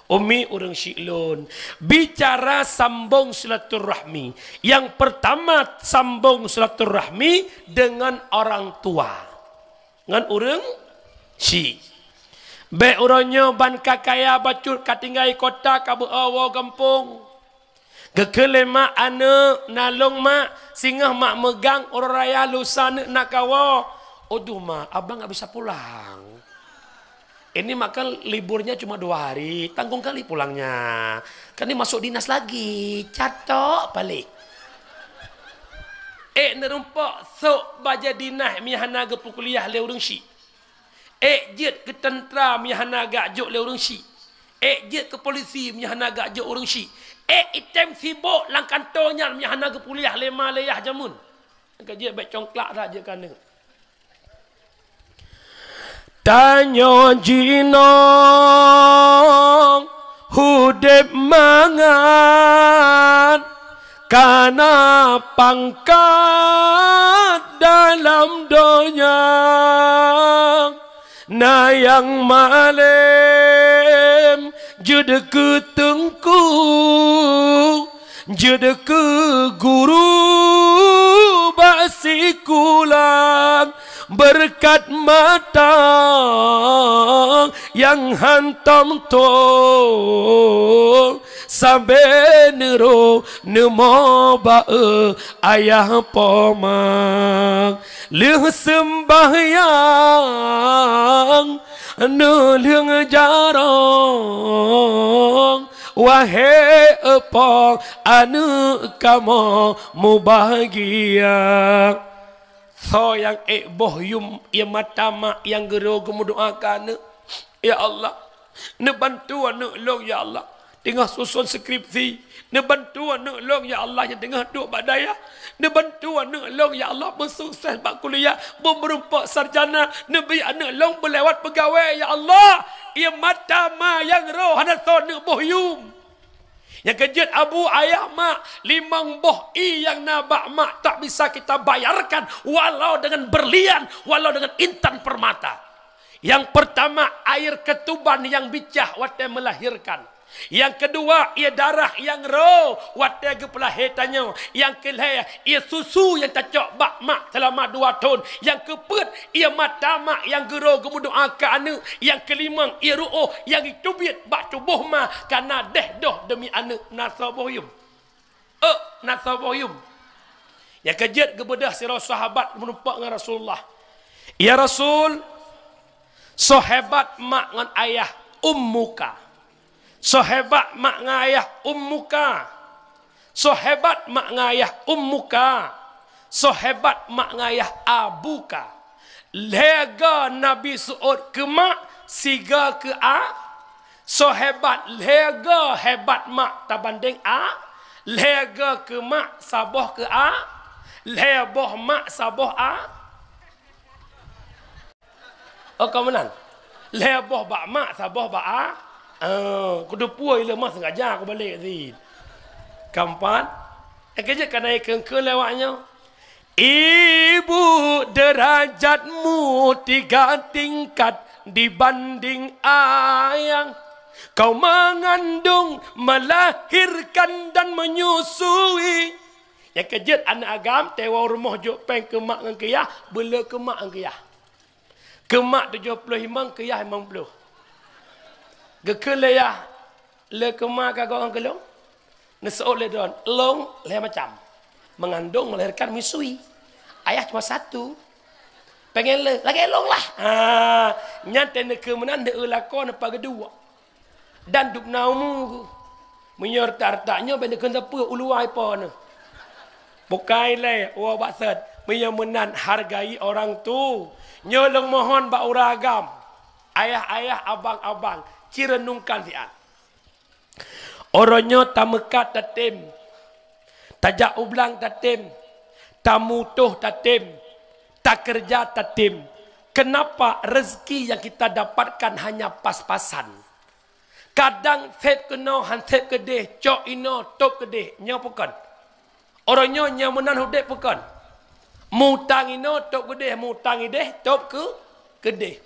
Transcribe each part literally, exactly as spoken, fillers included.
Umi ureuëng syiek lôn, bicara sambong silaturahmi. Yang pertama sambong silaturahmi dengan orang tua. Ngon ureuëng syiek. Bék uroe nyoe ban ka kaya bacut ka tinggai kota ka beu-o woe gampông. Geukheun lé mak aneuëk, "Na lôn mak, singoh mak meugang uroe raya lusa aneuëk na kawoe." "Aduh mak, abang nggak bisa pulang. Ini mak kan liburnya cuma dua hari, tanggung kali pulangnya. Kan ini masuk dinas lagi, catok balik." Ék neurumpok sôk bajée dinas meuhana geupeu kuliah lé ureuëng syiek. Ék jeuet keu teuntra meuhana geujok lé ureuëng syiek. Ék jeuet keu polisi meuhana geujok ureuëng syiek. Ék item sibok lam kantô nyan meuhana geupuliah lé ma lé yah jameun. Ka jeuet bék congklak that jeuet keu aneuëk. Tanyoe jinoe udeb mangat kana pangkat dalam donya. Na nyang malém jeuet keu teungku, jeuet keu guru bak sikula, beureukat mata nyang hantom tong, sabe neuro neumo ba-e ayah poma. Lheueh seumbahyang, neulheueng jarong, wahé eupong aneuëk kamoe mubahgia. Soe nyang ék boh yum ie mata mak nyang geuro geumeudoa keu aneuëk? Ya Allah, neubantu aneuëk lôn ya Allah, teungoh susun skripsi. Neubantu aneuëk lôn ya Allah nyang teungoh duek bak dayah. Neubantu aneuëk lôn ya Allah beusukses bak kuliah, beumeurumpok sarjana. Neubri aneuëk lôn beulewat peugawée ya Allah. Ie mata ma nyang roh hana soe aneuëk boh yum. Nyang keujeuet abu ayah mak, limong boh ie nyang na bak mak tak bisa kita bayarkan walau dengan berlian, walau dengan intan permata. Yang pertama, air ketuban yang bicah watée melahirkan. Yang kedua, ie darah nyang roh watée geupeulahé tanyoe. Yang keulhée, ie susu nyang tacok bak mak selama dua thon. Yang keupeuet, ie mata mak nyang geuro geumeudoa keu aneuëk. Yang keulima, ie ruoh nyang jiteubiet bak tuboh ma kana deh doh deumi aneuëk. Na soe boh yum? Euk, na soe boh yum? Nyang keujeuet geubeudôh sidroe sahabat meurumpok ngon Rasulullah. "Ya Rasul, soe hebat mak ngon ayah ummuka? Soe hebat mak ngon ayah ummuka? Soe hebat mak ngon ayah ummuka? Soe hebat mak ngon ayah abuka?" Lhée goe Nabi seuôt keu mak, sigoe keu a. Soe hebat, lhée goe hebat mak tabandeng a. Lhée goe keu mak, saboh keu a. Lhée boh mak, saboh a. Oh, ka meunan. Lhée boh bak mak, saboh bak a. Eh, kuteupue ileuh mah sengaja kubalek cit. Keumpat, nyang keujeuet kana ikheun-kheun lewat nyoe. Ibu, derajatmu tiga tingkat dibanding ayah. Kau mengandung, melahirkan dan menyusui. Nyang keujeuet aneuëk agam, tewa rumoh jok péng keu mak ngon keu yah, beulé keu mak ngon keu yah. Keu mak tujoh ploh limong, keu yah limong ploh. Geukheun lé yah, "Lé keu ma ka goe ngon keu lôn?" Neuseuôt lé droen, "Lôn lhée macam. Mengandung, melahirkan, menyusui. Ayah cuma satu. Pengen lé, lagée lôn lah." Ha, nyan teuh neukheun meunan, deuh lakoe neupageudua. Dan dubna umu geuh. Meunyoe retak-retak nyoe bék neukheun sapeue, u luwa ipo neuh. Bukai lé, woe bak sot. Meunyoe meunan, hargai orang tu. Nyoe lôn mohon bak ureuëng agam, ayah-ayah, abang-abang, ci renungkan siat. Uroe nyoe tameukat tatem, tajak u blang tatem, tamutôh tatem, takeureuja tatem. Kenapa rezeki yang kita dapatkan hanya pas-pasan? Kadang seb keunoe han seb keudeh, cok inoe tôb keudeh, nyoe peue kon? Uroe nyoe nyang meunan udeb peue kon? Mutang inoe tôb keudeh, mutang ideh tôb keu keudeh.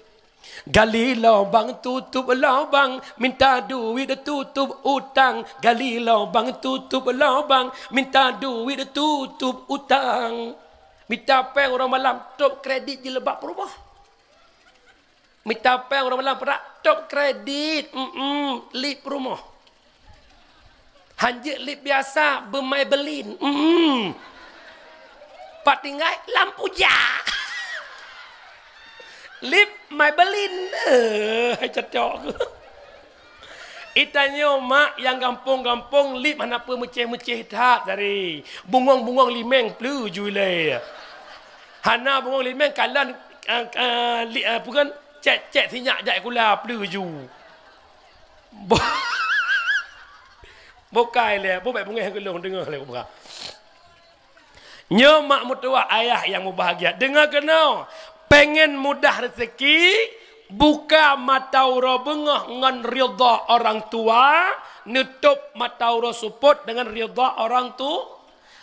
Gali lubang tutup lubang, minta duit tutup utang. Gali lubang tutup lubang, minta duit tutup utang. Mita péng uroe malam, top kredit jilbab rumoh. Mita péng uroe malam, perak top kredit, mm, lip rumoh. Hanjeuet lip biasa, beu Maybelline. Mm. Pat tinggai lampu jak. Lip Maybelline. Eh, hai cocok. Itanyoe mak nyang gampông-gampông lip hana peue meucéh-meucéh that dari. Bungong-bungong limeng pleu ju ilée. Hana bungong limeng kalon, eh, eh, li-, eh, peue kan? Cek-cek sinyak jak sikula pleu ju. Bo-, bukai lé, bu bék beungéh keu lôn deungoe lé buka. Nyoe mak meutuwah ayah nyang mubahgia. Deungoe keunoe, pengen mudah rezeki, buka mata uroe beungoh ngon ridha orang tua, neutôb mata uroe seupôt deungon ridha orang tu-,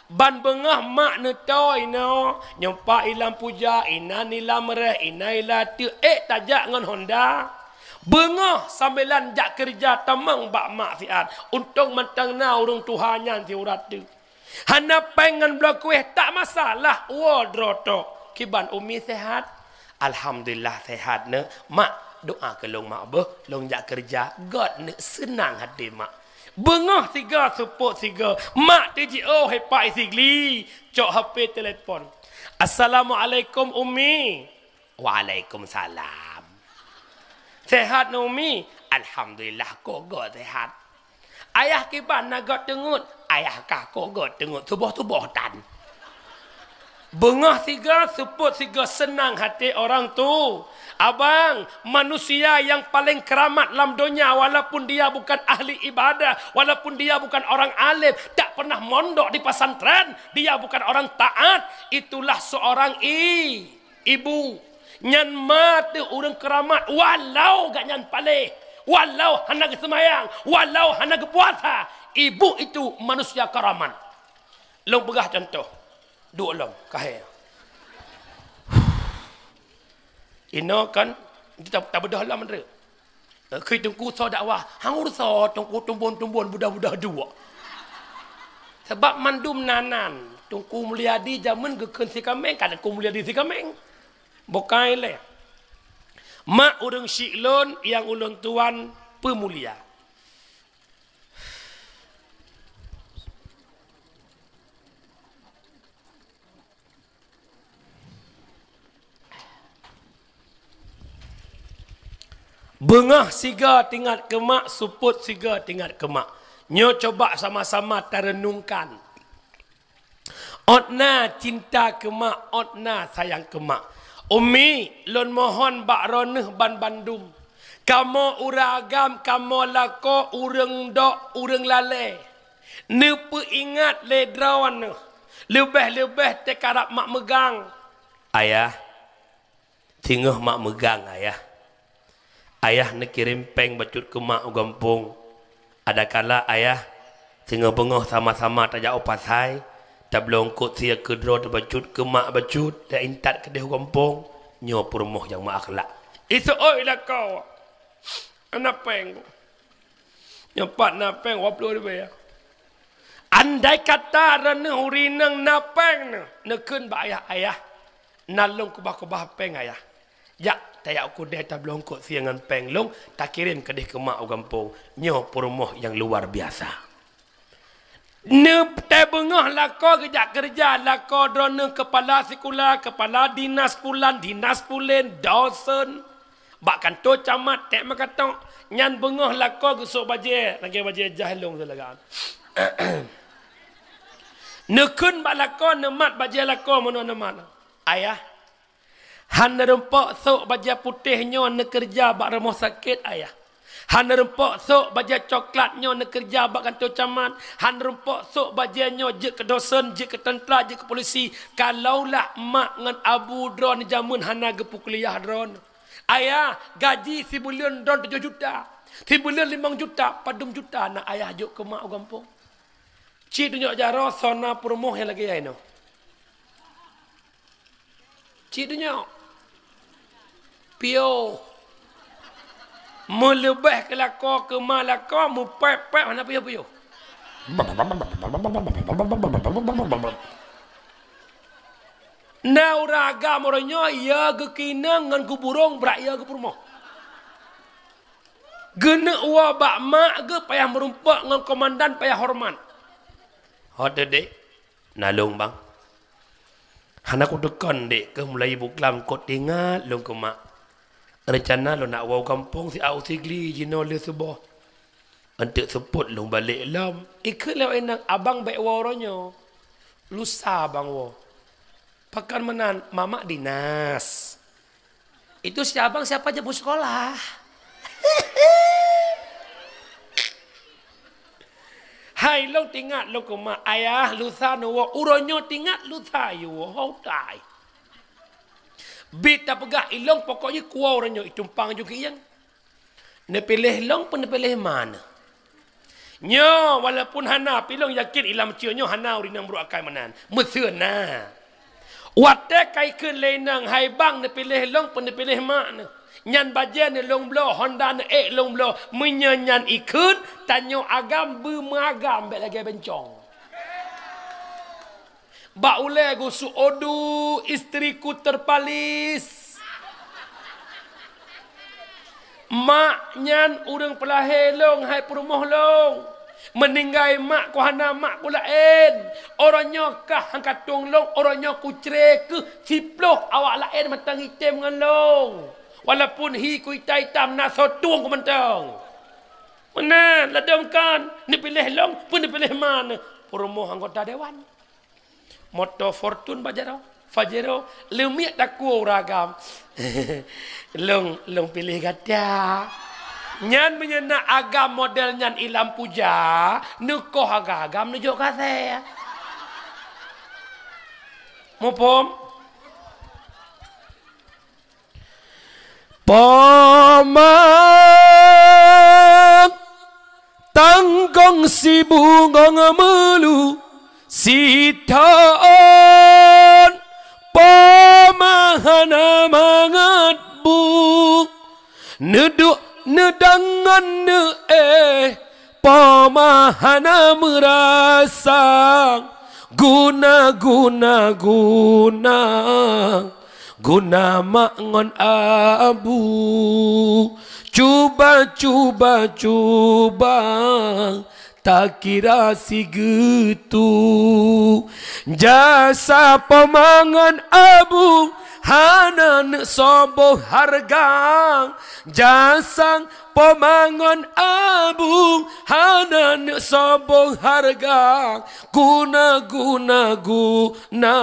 Ban beungoh mak neutoe inoe, nyoe pat ilam puja, inan ilam réh, inan ilam teuk, ék tajak ngon honda. Beungoh sambilan jak keureuja tamong bak mak siat, untông mantong na ureuëng tuha nyan siurat teuk. Hana péng ngon bloe kueh, tak masalah, woe droe tok. Kiban Umi sehat? Alhamdulillah sehat neuk. Mak, doa keu lôn mak beuh, lôn jak keureuja, göt neuk seunang até mak. Beungoh sigoe seupôt sigoe, mak teujiôh hai Pak Isigli, cok HP telepon. "Assalamualaikum, Umi." "Waalaikumsalam." "Sehat, Umi?" "Alhamdulillah, kok göt sehat." "Ayah kiban na göt teungeut?" "Ayah kah kok göt teungeut, suboh-suboh tan." Beungoh sigoe, seupôt sigoe, seunang até orang tu. Abang, manusia yang paling keramat lam donya, walaupun dia bukan ahli ibadah, walaupun dia bukan orang alim, tak pernah mondok di pesantren, dia bukan orang taat, itulah seorang i-, ibu. Nyan ma teuh ureuëng keuramat, walau gobnyan paléh, walau hana geuseumayang, walau hana geupuasa, ibu itu manusia keuramat. Lôn peugah contoh. Duek lom, kahé. Inoe kan, ta-, tabeudôh lom, Andre. Kheun teungku soe dakwah, hang ureuëng soe teungku tumbon-tumbon buda-buda duek. Sabab mandum nanan, Teungku Mulyadi jameun geukheun si kaméng, ka Teungku Mulyadi si kaméng. Bukai lé. Mak ureuëng syiek lôn nyang ulôn tuan peumulia. Beungoh sigoe teuingat keu mak, seupôt sigoe teuingat keu mak. Nyoe coba sama-sama tareunungkan. Ôt na cinta keu mak, ôt na sayang keu mak. Umi, lôn mohon bak droeneuh banbandum. Kamoe ureuëng agam, kamoe lakoe ureuëng dok, ureuëng lalée. Neupeuingat lé droeneuh, leubeh-leubeh teukarab mak meugang. Ayah, singoh mak meugang, Ayah. Ayah neukirém péng bacut keu mak u gampông. Adakala Ayah, singoh beungoh sama-sama tajak u pasai, tabloe eungkôt sie keu droe teuh bacut keu mak bacut, taintat keudeh u gampông. Nyoe peurumoh nyang meuakhlak. Iseuôt lakoe. Hana péng. Nyoe pat na péng dua ploh ribèe. Andai kata droeneuh ureuëng inong na péng neuh, neukheun bak ayah, "Ayah, na lôn keubah-keubah péng, Ayah. Jak tajak u keudè tabloe eungkôt sie ngon péng lôn, takirém keudeh keu mak u gampông." Nyoe peurumoh nyang luar biasa. Neuteubeungoh lakoe geujak keureuja, lakoe droeneuh keupala sikula, keupala dinas pulan, dinas pulen, dosen, bak kantô camat, teuh meukatok, nyan beungoh lakoe geusôk bajée, lagée bajée jaih lôn silagan. Neukheun bak lakoe, neumat bajée lakoe meunoe neumat. Ayah, hana rumpok sôk bajée putéh nyoe neukeureuja bak rumoh sakét, Ayah. Hana rumpok sôk bajée coklat nyoe neukeureuja bak kantô camat. Hana rumpok sôk bajée nyoe jeuet keu dosen, jeuet keu teuntra, jeuet keu polisi. Kalaulah mak ngon abu droeneuh jameun hana geupeukuliah droeneuh. Ayah, gaji sibuleuen droeneuh tujoh juta. Sibuleuen limong juta, padum juta na ayah jôk keu mak u gampông. Cit dunyok jaroe, soe na peurumoh nyang lagée nyoe. Cit dunyok. Piôh. Meuleubeh keu lakoe, keu ma lakoe, meupéb-péb hana piôh-piôh. Na ureuëng agam uroe nyoe, ya geukinong ngon geuburong brat ya geupeurumoh. Geuneuk woe bak mak geuh payah meurumpok ngon komandan payah hormat. Ho teuh, Dek, na lôn bang. Hana kuteukon, Dek, keuh mulai buklam kot teuingat lôn keu mak. Reuncana lôn nak woe u gampông si Au Sigli jinoe lheueh suboh. Eunteuk seupôt lôn balek lom, ikheun lé inong, "Abang bék woe uroe nyoe. Lusa abang woe." "Pakon meunan?" "Mamak dinas." "Itu si abang siapa jemput sekolah?" "Hai ilong teuingat lôn keu mak, ayah lusa neuwoe, uroe nyoe teuingat lusa yue woe, ho utai." Bit tapeugah ilong, pokok jih kuwoe uroe nyoe, itumpang ju kiyang. Neupiléh lôn peue neupiléh ma neuh? Nyoe, walaupun hana, pi lôn yakin ilam cio nyoe hana ureuëng nyang brok akai meunan. Meuseue na. Watée ka ikheun lé inong, "Hai bang, neupiléh lôn peue neupiléh ma neuh?" Nyan bajée neulôn bloe, honda neuék lôn bloe. Meunyoe nyan ikheun, tanyoe agam beumeuagam bék lagée bencong. Bak ulée gusuk, "Aduh, istriku terpalis. Mak nyan ureuëng peulahé lôn hai peurumoh lôn. Meuninggai mak ku hana mak ku laén. Uroe nyoe kah han ka tueng lôn, uroe nyoe kucré keuh siploh awak laén mantong item ngon lôn. Walaupun hi ku itam-itam na soe tueng ku mantong." Meunan, ladôm kon, neupiléh lôn peue neupiléh ma neuh? Peurumoh anggota dewan. Moto Fortune bak jaroe, Pajero, leumiek takue ureuëng agam. "Lôn, lôn piléh gata." Nyan meunyoe na agam model nyan ilam puja, neukoh agam-agam neujok gasée. Muphom? Poma tanggong si bungong meulu sithon, poma hana mangat bu, neuduek neudang ngon neuéh, poma hana meurasa guna, guna, guna. Guna mak ngon abu, cuba, cuba, cuba takira sigeutu. Jasa poma ngon abu hana neuk soe boh hareuga. Jasa poma ngon abu hana neuk soe boh hareuga. Guna, guna, guna,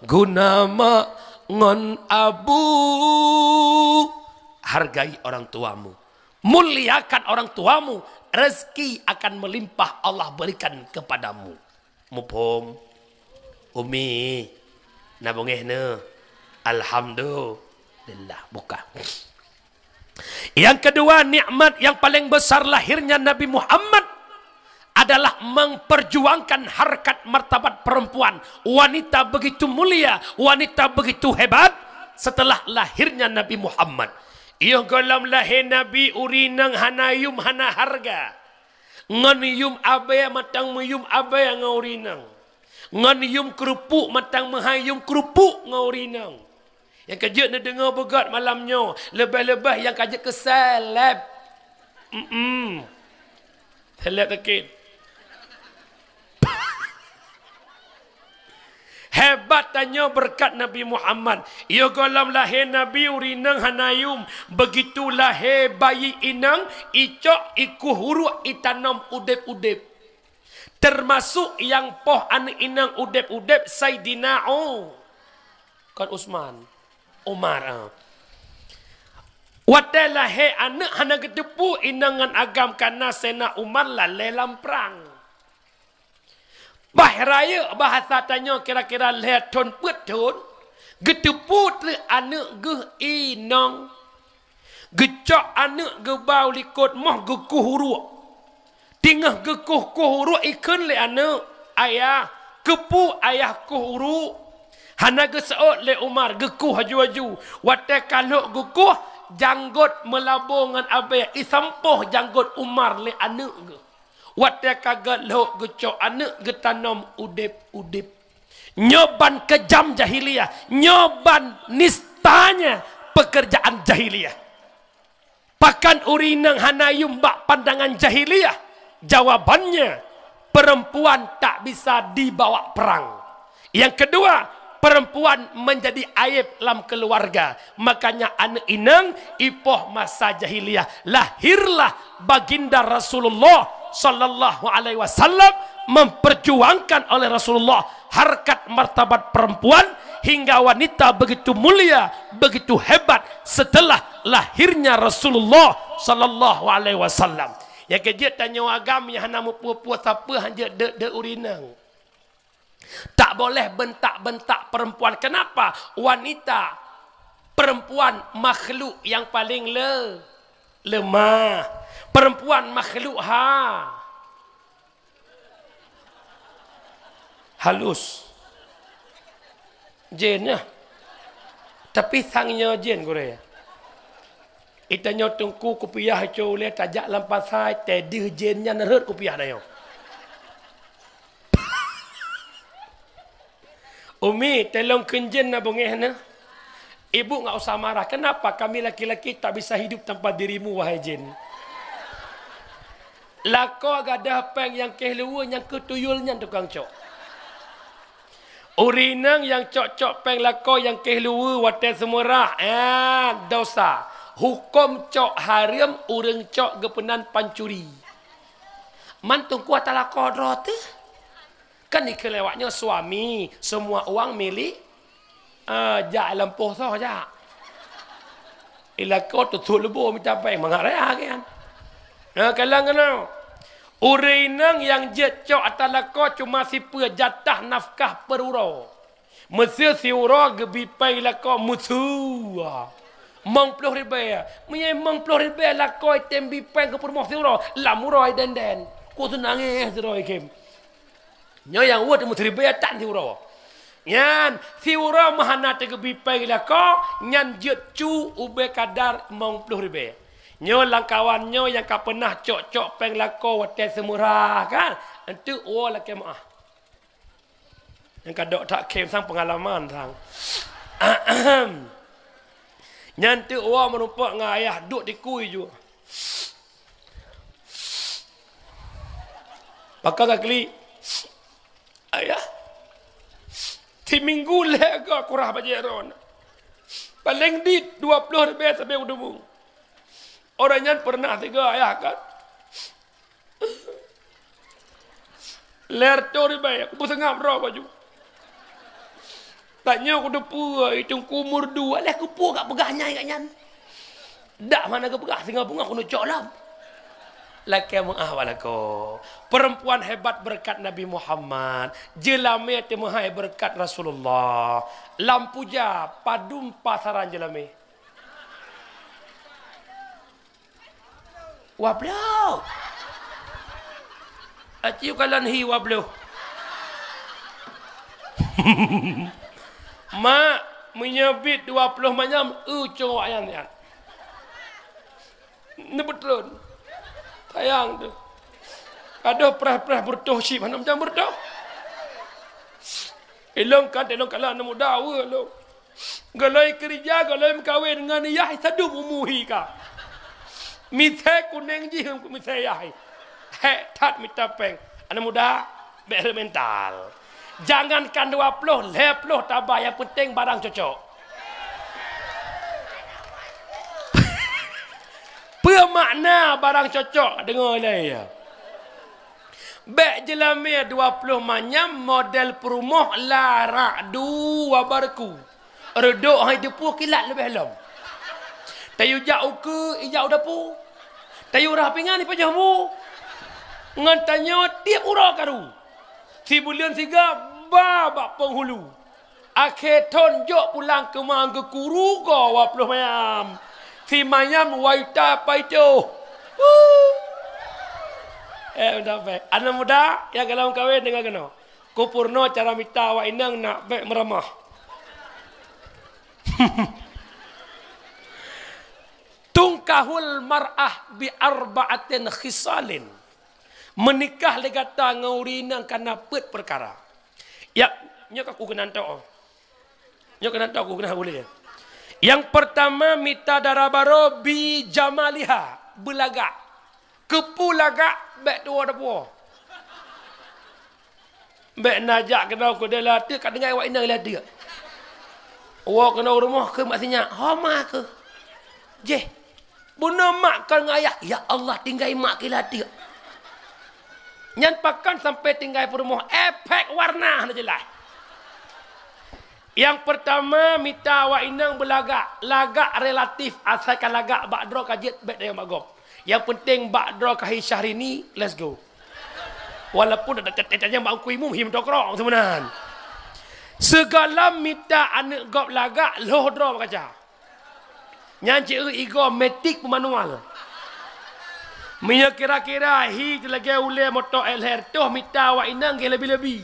guna mak ngon abu. Hargai orang tuamu, muliakan orang tuamu, rezeki akan melimpah Allah berikan kepadamu. Muphom? Umi, na beungéh neuh? Alhamdulillah, buka. Yang kedua, nikmat yang paling besar lahirnya Nabi Muhammad adalah memperjuangkan harkat martabat perempuan. Wanita begitu mulia, wanita begitu hebat setelah lahirnya Nabi Muhammad. Yoh gohlom lahé Nabi, ureuëng inong hana yum, hana hareuga. Ngon yum abée mantong meuyum abée ngon ureuëng inong. Ngon yum keureupuk mantong meuhai yum keureupuk ngon ureuëng inong. Nyang ka jeuet neudeungoe beugét malam nyoe, leubeh-leubeh nyang ka jeuet keu seleb. Mm-mm. Seleb sakét. Hebat tanyoe beureukat Nabi Muhammad. Yoh gohlom lahé Nabi, ureuëng inong hana yum. Begitu lahé bayi inong, icok, ikueh uruek, itanom udeb-udeb. Teumasok nyang poh aneuëk inong udeb-udeb Saidina U-, kon Utsman, Umar, ah. Watée lahé aneuëk hana geuteupeue inong ngon agam, kareuna Saidina Umar lalée lam prang. Bah rayeuk bahasa tanyoe kira-kira lhée thon peuet thon, geuteupeue treuk aneuëk geuh inong. Geucok aneuëk geuba u likot moh geukueh uruek. Teungoh geukueh-kueh uruek ikheun lé aneuëk, "Ayah, keupeue ayah kueh uruek?" Hana geuseuôt lé Umar, geukueh aju-aju. Watée ka lhok geukueh, Janggot meulabô ngon abée, isampôh janggot Umar lé aneuëk geuh. Watée ka geulhok geucok aneuëk geutanom udeb-udeb. Nyoe ban keujam jahiliyah, nyoe ban nistanya pekerjaan jahiliyah. Pakon ureuëng inong hana yum bak pandangan jahiliyah? Jawabannya, perempuan tak bisa dibawa perang. Yang kedua, perempuan menjadi aib lam keluarga. Makanya aneuëk inong ipoh masa jahiliyah. Lahirlah Baginda Rasulullah sallallahu alaihi wasallam, memperjuangkan oleh Rasulullah harkat martabat perempuan hingga wanita begitu mulia, begitu hebat setelah lahirnya Rasulullah sallallahu alaihi wasallam. Nyang keujeuet tanyoe agam nyang hana meupeue-peue sapeue hanjeuet dek-dek ureuëng inong. Tak boleh bentak-bentak perempuan. Kenapa? Wanita, perempuan makhluk yang paling le-, lemah. Perempuan makhluk ha. Halus. Jén nyan. Tapi sang nyoe jén gurée. Itanyoe teungku kupiah cok ulée tajak lam pasai, teuh deuh jén nyan rhot kupiah tanyoe. Umi, tolong kheun jén na beungéh na. Ibu nggak usah marah. Kenapa kami laki-laki tak bisa hidup tanpa dirimu, wahai jén? Lakoe gadôh péng nyang kéh luweue nyang keu tuyul nyan tukang cok. Ureuëng inong nyang cok-cok péng lakoe nyang kéh luweue watée seumeurah, eh, dosa. Hukôm cok hareuem, ureuëng cok geupeunan pancuri. Man teungku ata lakoe droe teuh. Kan dikheun lé awak nyoe suami, semua uang milik, ah, jak lampôh soh jak. Ilakoe tutup leubo mita péng mangat raya kan. Nah, kalon keunoe. Ureuëng inong nyang jeuet cok ata lakoe cuma sipeue jatah nafkah per uroe. Meuseu siuroe geubi péng lakoe meuseu. Mong ploh ribée. Meunyoe mong ploh ribée lakoe tem bi péng keu peurumoh siuroe, lam uroe denden. Ku seunang eh siuroe khem. Nyoe nyang weueh teumeuteuribée tan siuroe. Nyan, siuroe meuhana teugeubi péng lakoe, nyan jeuet cu ubé kadar limong ploh ribée. Nyoe lam kawan nyoe nyang ka peunah cok-cok péng lakoe watée seumeurah kan? Enteuk woe lakée meuáh. Nyang ka dok that khem sang peungalaman sang. Nyan teuk woe meurumpok ngon ayah duek dikui ju. Maka ka klik. Ayah. Timinggu lhée goe kurah bajée droe. Paleng dit dua ploh ribée sabe u dubong. Orang nyan pernah tiga ayah kan. Lhée reutôh ribée, kupeuseungab droe baju. Tanyoe kuteupeue, i teungku merdu, alah keupeue ka peugah nyan, ka nyan. Dak mana geupeugah, singoh beungoh keuneuk cok lom. Lakée meuáh bak lakoe. Perempuan hebat berkat Nabi Muhammad. Jeulamé teumeuhai berkat Rasulullah. Lam puja, padum pasaran jeulamé. Dua ploh. Aci kalon hi dua ploh. Mak, meunyoe bit dua ploh manyam, eu cowok nyan nyan. Neubeutreun. Sayang tu. Adoh preh-preh beureutoh cit, hana macam beureutoh. Ilong kan, ilong kalah aneuk muda, weu lom. Goloi keurija, goloi meukawen ngon yah sadum umu hi ka. Misée kuneng jih misée yah. Hék that mita péng. Aneuk muda, bék reumental. Jangankan dua ploh, lhée ploh taba, nyang peunteng barang cocok. Peue makna barang cocok? Deungoe lé ya. Bék jeulamé dua ploh manyam model peurumoh larak dua bareuku. Reudok hai deupue kilat leubeh lom. Tayue jak ukeue, ijak u dapu. Tayue rah pingan ipajoh bu. Ngon tanyoe tieb uroe karu. Sibuleuen siga ba bak penghulu. Akhé thon jok pulang keumang geukuru goe dua ploh manyam. Si manyam waita paitoh. Eh, udah pe. Aneuk muda nyang golom kawen deungoe keunoe. Kupeurunoe cara mita awak inong nak bék meuramah. Tunkahul mar'ah bi arba'atin khisalin. Meunikah lé gata ngon ureueng inong kana peuet peukara. Ya, nyoe ka ku keunan tok. Nyoe keunan tok ku keunan ulée. Nyang peurtama mita dara barô bi jamaliha, beulagak. Keupeue lagak, bék tuwoe dapuwoe. Bék na jak keunoe keu dela teuk ka deungon awak inong lé teuk. Woe keunoe rumoh keu mak sinyak, homa keuh. Jeh. Bunoe mak kon ngon ayah, ya Allah tinggai mak keu lé teuk. Nyan pakon sampai tinggai peurumoh, efek warna hana jeulaih. Nyang peurtama mita awak inong beulagak, lagak relatif, asai ka lagak bak droe ka jeuet bék dayang bak gob. Nyang peunteng bak droe ka hi Syahrini, let's go. Walaupun ada tet-tet nyang bak kui mum him tokrong sebenarnya. Sigohlom mita aneuk gob lagak loh droe bak kaca. Nyan cit igoe metik peumanual. Meunyoe kira-kira hi lagée ulée moto L R toh mita awak inong geuh lebi-lebi.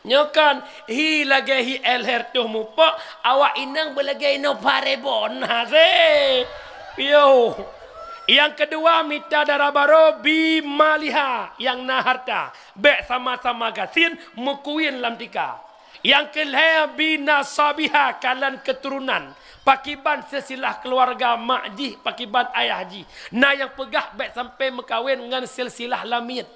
Nyoe kan hi lagée hi L R toh mupok, awak inong beulagée inoe parebon hase. Yo. Nyang keudua mita dara barô bi maliha nyang na harta. Bék sama-sama gasien meukuwien lam tika. Nyang keulhée bi nasabiha kalon keuturonan. Pakiban silsilah keuluwarga mak jih, pakiban ayah jih. Na nyang peugah bék sampai meukawen ngon silsilah lamiet.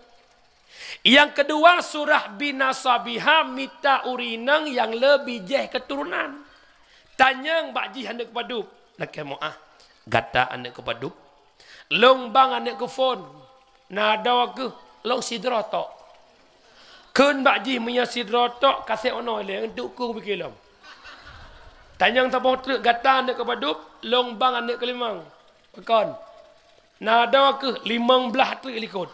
Nyang keudua surah bi nasabiha mita ureueng inong nyang le bijéh keuturonan. Tanyong bak jih aneuk keupadub, lakée moah, gata aneuk keupadub? Lôn bang aneuk keuphon, na adoe keuh, lôn sidroe tok. Kheun bak jih meunyoe sidroe tok ka sép onoe lé, untuk keu bikée lom. Tanyong saboh treuk gata aneuk keupadub, lôn bang aneuk keulimong. Pakon? Na adoe keuh limong blaih treuk likot.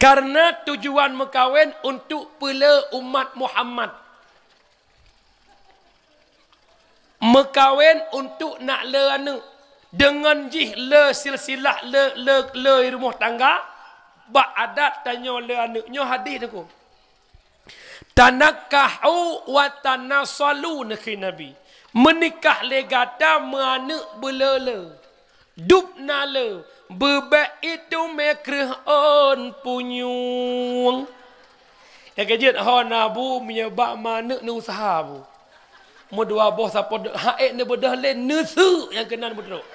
Karena tujuan meukawen untuk peulé umat Muhammad. Meukawen untuk nak le aneuk. Deungon jih le silsilah le, le, le rumoh tangga, bak adat tanyoe le aneuk. Nyoe hadih Teungku. Tanakahu wa tanasalu, neukheun Nabi. Meunikah lé gata meuaneuk beuleu-leu. Dub na le, beubek itu mé kreueh ôn punyueng. Nyang keujeuet ho na bu meunyoe bak ma aneuk neuusaha bu. Meudua boh sapo deuek haék neubeudôh lé neuseuk nyang keunan beutrok.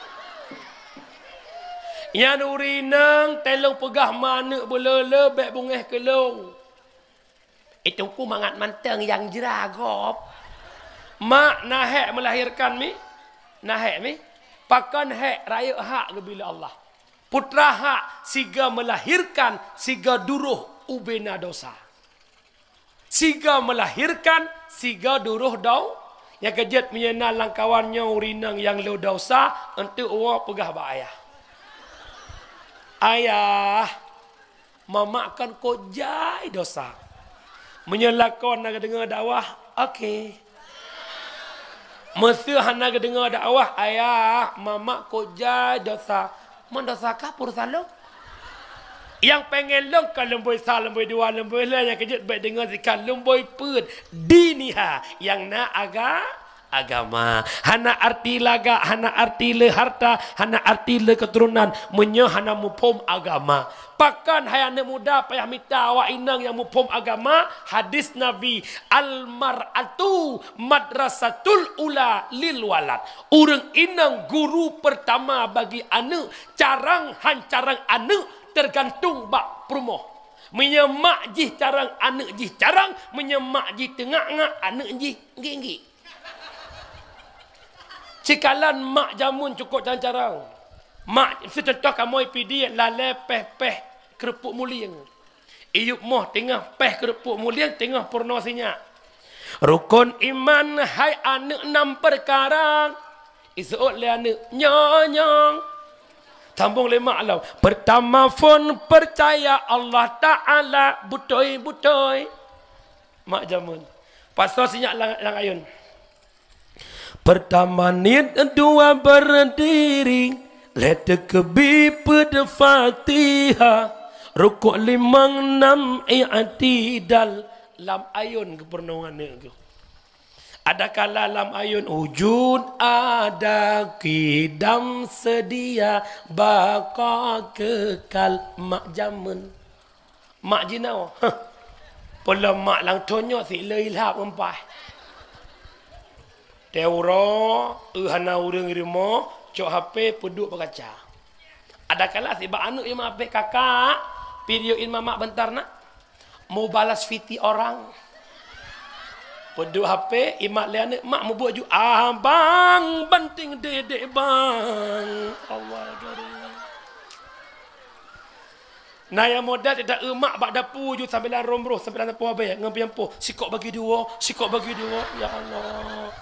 Nyan ureueng inong teuh lôn peugah ma aneuk beuleu-leu bék beungéh keu lôn. Itu ku mangat mantong nyang jra gob. Mak na hék melahirkan mi? Na hék mi? Pakon hék rayeuk hak geubila Allah. Putra hak siga melahirkan siga duroh ubena dosa. Siga melahirkan siga duroh dau. Nyang keujeuet meunyoe na lam kawan nyoe ureueng inong nyang lo dosa, enteuk woe peugah bak ayah. Ayah, mamak kan kok jai dosa. Meunyoe lakoe na geudeungoe dakwah, oke. Meuseu hana geudeungoe dakwah, ayah, mamak kok jai dosa. Mon dosa ka pur salong. Nyang pengen lôn ka lumboi sa, lumboi dua, lumboi lhée nyang keujeuet bék deungoe sikan lumboi peuet. Diniha nyang na aga agama. Hana arti lagak, hana arti le harta, hana arti le keuturonan meunyoe hana muphom agama. Pakon hai aneuk muda payah mita awak inong nyang muphom agama? Hadis Nabi, "Al mar'atu madrasatul ula lil walad." Ureueng inong guru peurtama bagi aneuk, carang han carang aneuk teugantung bak peurumoh. Meunyoe mak jih carang, aneuk jih carang, meunyoe mak jih teungak-ngak, aneuk jih nggik-nggik. Sikalon mak jameun cukôp carang-carang. Mak, seucontoh kamoe Pidie lalée péh-péh keureupuk mulieng. Iyup moh teungoh péh keureupuk mulieng teungoh peurunoe sinyak. Rukon iman hai aneuk nam peukara. Iseuôt lé aneuk nyoe-nyoe. Sambong lé mak lom. Peurtama phon peucaya Allah Taala beutôi-beutôi. Mak jameun. Pasoe sinyak lam, lam ayôn. Pertama niet, dua berdiri, lhée teukeubi peuet Fatihah, rukuk limong, nam i'tidal. Lam ayôn geupeurunoe aneuk geuh. Adakala lam ayun ujud ada, kidam sedia, baqa kekal mak jameun. Mak jinoe. Heh. Peulom mak lam thon nyoe si le ilhab ngon paih. Teuroe, eu hana ureuëng rumoh, cok H P peuduek bak kaca. Adakala sibak aneuk nyang meuhapé, "Kakak, pidioin mamak bentar nak. Mau balas V T orang." Peuduek H P, imat lé aneuk, "Mak, mubuet ju." "Ah, bang, banting dedek, bang." Allah Akbar. Na nyang modal ida eu mak bak dapu ju sambilan rom roh, sambilan dapu abée ngon piampo. "Sikok bagi dua, sikok bagi dua." Ya Allah.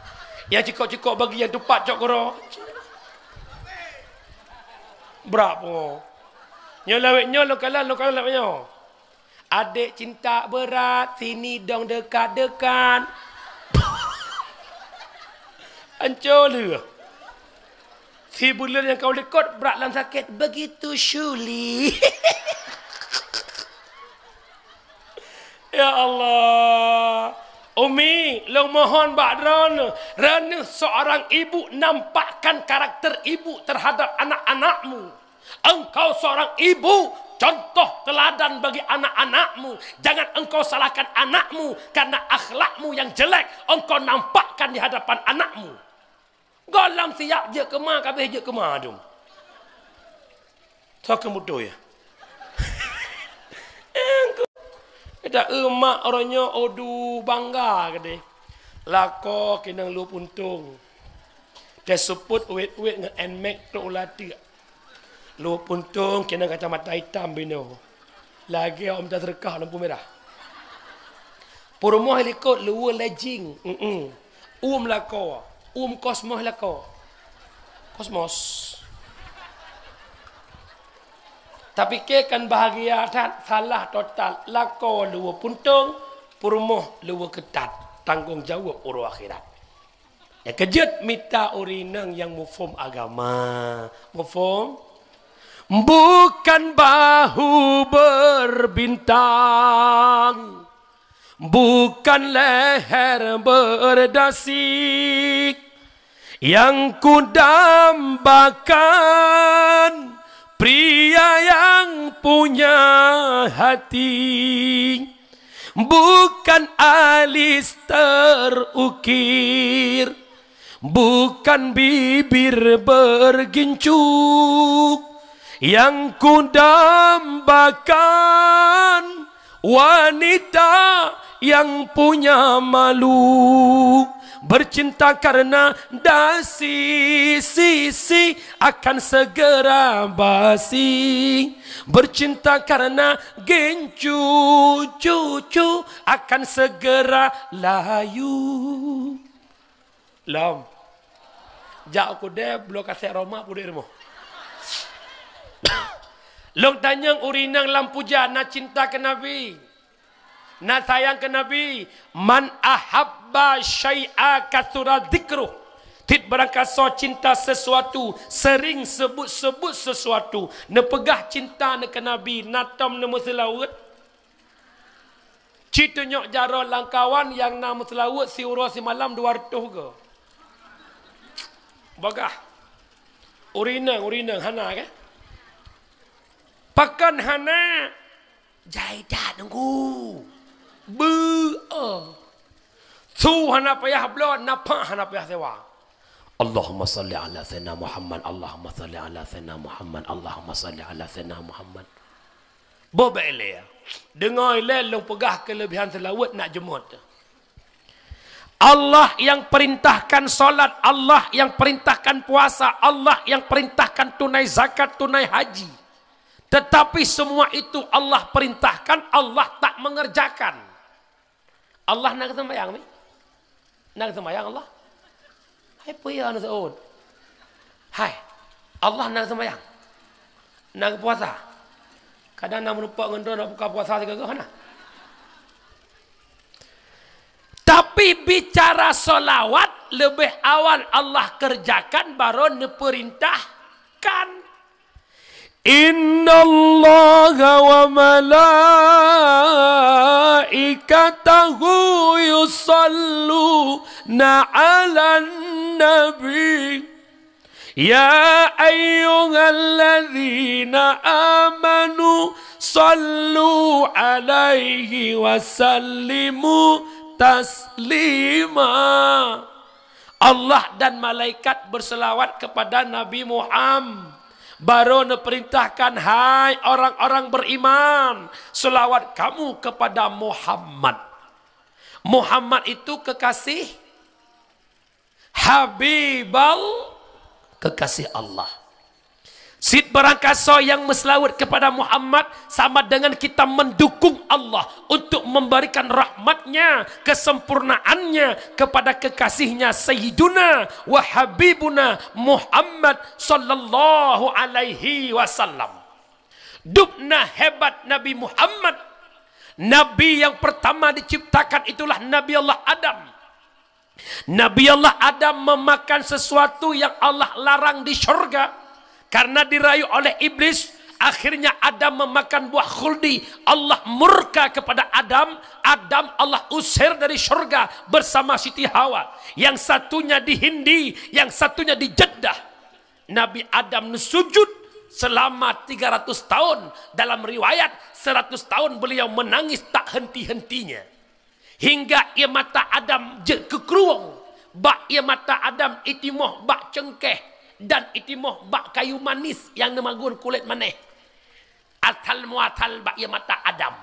Nyang cikok-cikok bagi nyang tupat cok keudroe. Brat pungo. Nyoe lawét nyoe lôn kalon, lôn kalon lawét nyoe. Adek cinta berat, sini dong dekat-dekat. Ancô lheueh. Si buleuen nyang ka u likot brat lam sakét, begitu syuli. Ya Allah. Umi, lôn mohon bak droeneuh, droeneuh seorang ibu, nampakkan karakter ibu terhadap anak-anakmu. Engkau seorang ibu, contoh teladan bagi anak-anakmu. Jangan engkau salahkan anakmu karena akhlakmu yang jelek. Engkau nampakkan di hadapan anakmu. Goh lom siap jeuet keu ma, ka abéh jeuet keu ma dum. Soe keu mudo ya? Dak eu mak uroe nyoe, aduh, bangga keudeh. Lakoe keunong luweue puntông. Teuseupôt wét-wét ngon Nmax trok u lateuk. Luweue puntông keunong kacamata itam binoe. Lagée ôm taseureukah lampu mirah. Peurumoh likot luweue lejing. Mm-mm. Uem lakoe, uem kosmos lakoe. Kosmos. Tapike kan bahagia that, salah total. Lakoe luweue puntông, peurumoh luweue keutat. Tanggong jaweueb uroe akhirat. Nyang keujeuet mita ureuëng inong nyang muphom agama. Muphom? Bukan bahu berbintang, bukan leher berdasi, yang kudambakan pria yang punya hati. Bukan alis terukir, bukan bibir bergincu, yang kudambakan wanita yang punya malu. Bercinta karena dasi, sisi akan segera basi. Bercinta karena gincu, cucu akan segera layu. Lom. Jak u keudè bloe kasét Roma peuduek rumoh. Lôn tanyong ureuëng inong lam puja na cinta keu Nabi. Na sayang keu Nabi, "Man ahabba syai'a katsura dzikruh." Tiep barangkasoe cinta sesuatu, sering sebut-sebut sesuatu, neupeugah cinta neuh keu Nabi, na tom neumeuseulaweuet. Ci tunyok jaroe lam kawan nyang na meuseulaweuet siuroe simalam dua reutôh go. Bagah. Ureuëng inong, ureuëng inong hana, kan? Pakon hana? Jai that nunggu. Beu, oh. Su hana payah bloe, nafah hana payah sewa. Allahumma salli ala sayyidina Muhammad, Allahumma salli ala sayyidina Muhammad, Allahumma salli ala sayyidina Muhammad. Boh bèk ilèe. Deungoe ilèe lôn peugah keuleubihan seulaweuet nak jeumot. Allah yang perintahkan salat, Allah yang perintahkan puasa, Allah yang perintahkan tunai zakat, tunai haji. Tetapi semua itu Allah perintahkan, Allah tak mengerjakan. Allah na geuseumayang, mi? Na geuseumayang Allah? Hai, peue ya na seuôt? Hai, Allah na geuseumayang? Na geupuasa? Kadang na meurumpok ngon droe nak buka puasa sigoe-goe na. Tapi bicara sholawat, leubeh awal Allah kerjakan, baru neupeurintahkan. Innallaha wa malaikatahu yusallu na 'alan nabi. Ya ayyuhalladzina amanu sallu 'alaihi wa sallimu taslima. Allah dan malaikat berselawat kepada Nabi Muhammad. Baru neuperintahkan, "Hai orang-orang beriman, selawat kamu kepada Muhammad." Muhammad itu kekasih, Habibal, kekasih Allah. Cit barangkasoe nyang meuseulaweuet kepada Muhammad sama dengan kita mendukung Allah untuk memberikan rahmatnya, kesempurnaannya kepada kekasihnya Sayyiduna wa Habibuna Muhammad sallallahu alaihi wasallam. Dubna hebat Nabi Muhammad. Nabi yang pertama diciptakan itulah Nabi Allah Adam. Nabi Allah Adam memakan sesuatu yang Allah larang di syurga. Karena dirayu oleh iblis, akhirnya Adam memakan buah khuldi. Allah murka kepada Adam. Adam Allah usir dari syurga bersama Siti Hawa. Yang satunya di Hindi, yang satunya di Jeddah. Nabi Adam neusujud selama tiga ratus tahun. Dalam riwayat, seratus tahun beliau menangis tak henti-hentinya. Hingga ie mata Adam jeuet keu krueng. Bak ie mata Adam itimoh bak cengkeh dan itimoh bak kayu manis nyang neumagun kulét maneh. Asal muasal bak ie mata Adam.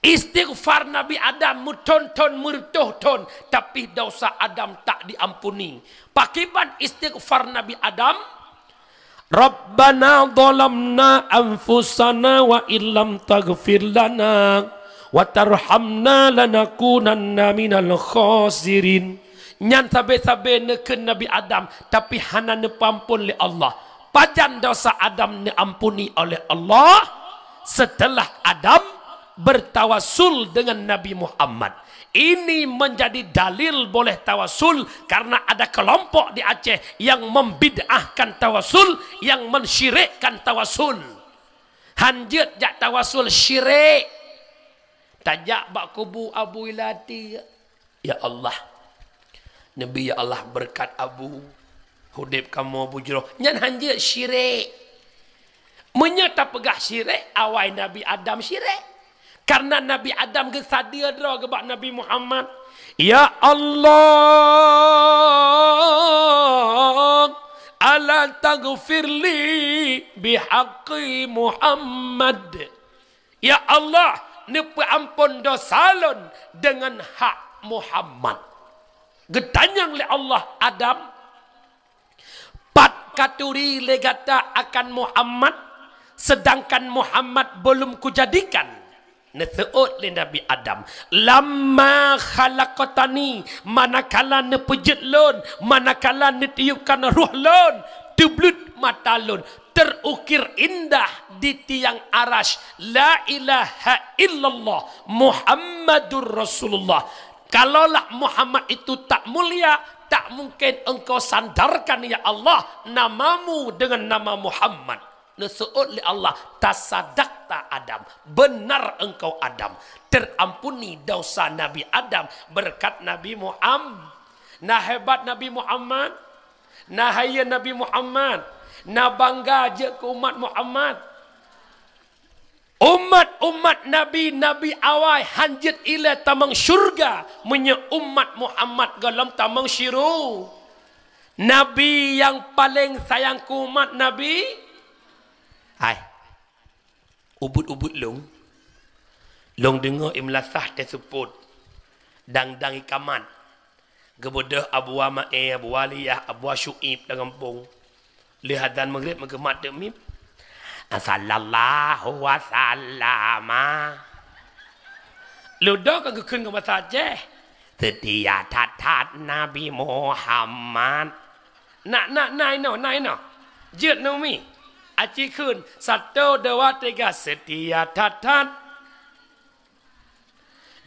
Istighfar Nabi Adam meuthon-thon, meureutôh thon, tapi dosa Adam tak diampuni. Pakiban istighfar Nabi Adam? "Rabbana zalamna anfusana wa illam taghfir lana wa tarhamna lanakunanna minal khasirin." Nyan sabe-sabe neukheun Nabi Adam, tapi hana neupeuampon lé Allah. Pajan dosa Adam neuampuni oleh Allah? Setelah Adam bertawasul dengan Nabi Muhammad. Ini menjadi dalil boleh tawasul karena ada kelompok di Aceh yang membid'ahkan tawasul, yang mensyirikkan tawasul. Hanjeuet jak tawasul syirik. Tajak bak kubu Abu Ilati. Ya Allah, neubi ya Allah beureukat Abu, udeb kamoe bujroh. Nyan hanjeuet syirik. Meunyoe tapeugah syirik, awai Nabi Adam syirik. Karena Nabi Adam geusadeue droe geuh bak Nabi Muhammad. Ya Allah, ala taghfirli bihaqqi Muhammad. Ya Allah, neupeuampon dosa lôn deungon hak Muhammad. Geutanyong lé Allah, Adam, pat katuri lé gata akan Muhammad, sedangkan Muhammad belum kujadikan? Neuseuôt lé Nabi Adam, lamma khalaqtani, manakala neupeujeuet lôn, manakala neutiupkan roh lôn, teubleut mata lôn, terukir indah di tiang arasy, la ilaha illallah Muhammadur Rasulullah. Kalaulah Muhammad itu tak mulia, tak mungkin Engkau sandarkan, ya Allah, namamu dengan nama Muhammad. Neuseuôt lé Allah, tasadakta Adam, benar engkau Adam. Terampuni dosa Nabi Adam berkat Nabi Muhammad. Na hebat Nabi Muhammad, na hayeu Nabi Muhammad, na bangga jeuet keu umat Muhammad. Umat-umat Nabi, Nabi awai hanjeuet ilée tamong syurga meunyoe umat Muhammad gohlom tamong syuru. Nabi nyang paleng sayang keu umat Nabi. Hai, ubit-ubit lôn, lôn deungoe i meulasah teuseupôt, dang-dang i kamat. Geubeudôh Abua Maé, Abua Liah, Abua Syuib lam gampông. Lheueh azan Maghrib meugeumat teuk mim. Sallallahu wasallama. Ludo kan geukheun ngon basa Aceh. Seutia that-that Nabi Muhammad. Nak, nak, na inoe, na inoe. Jeuet numi. Aci kheun, satu, dua, tiga, seutia that-that.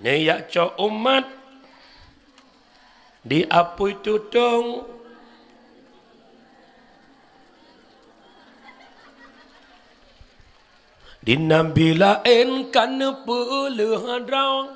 Neujak cok umat di apui tutong, di nabi laén ka neupeuleueh droe.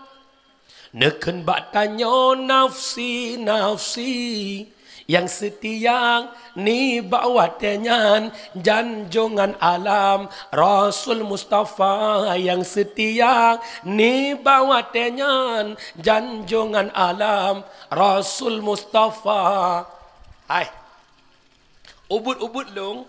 Neukheun bak tanyoe nafsi, nafsi, nyang seutia nibak watée nyan, janjongan alam Rasul Mustafa. Nyang seutia nibak watée nyan, janjongan alam Rasul Mustafa. Hai. Ubit-ubit lôn,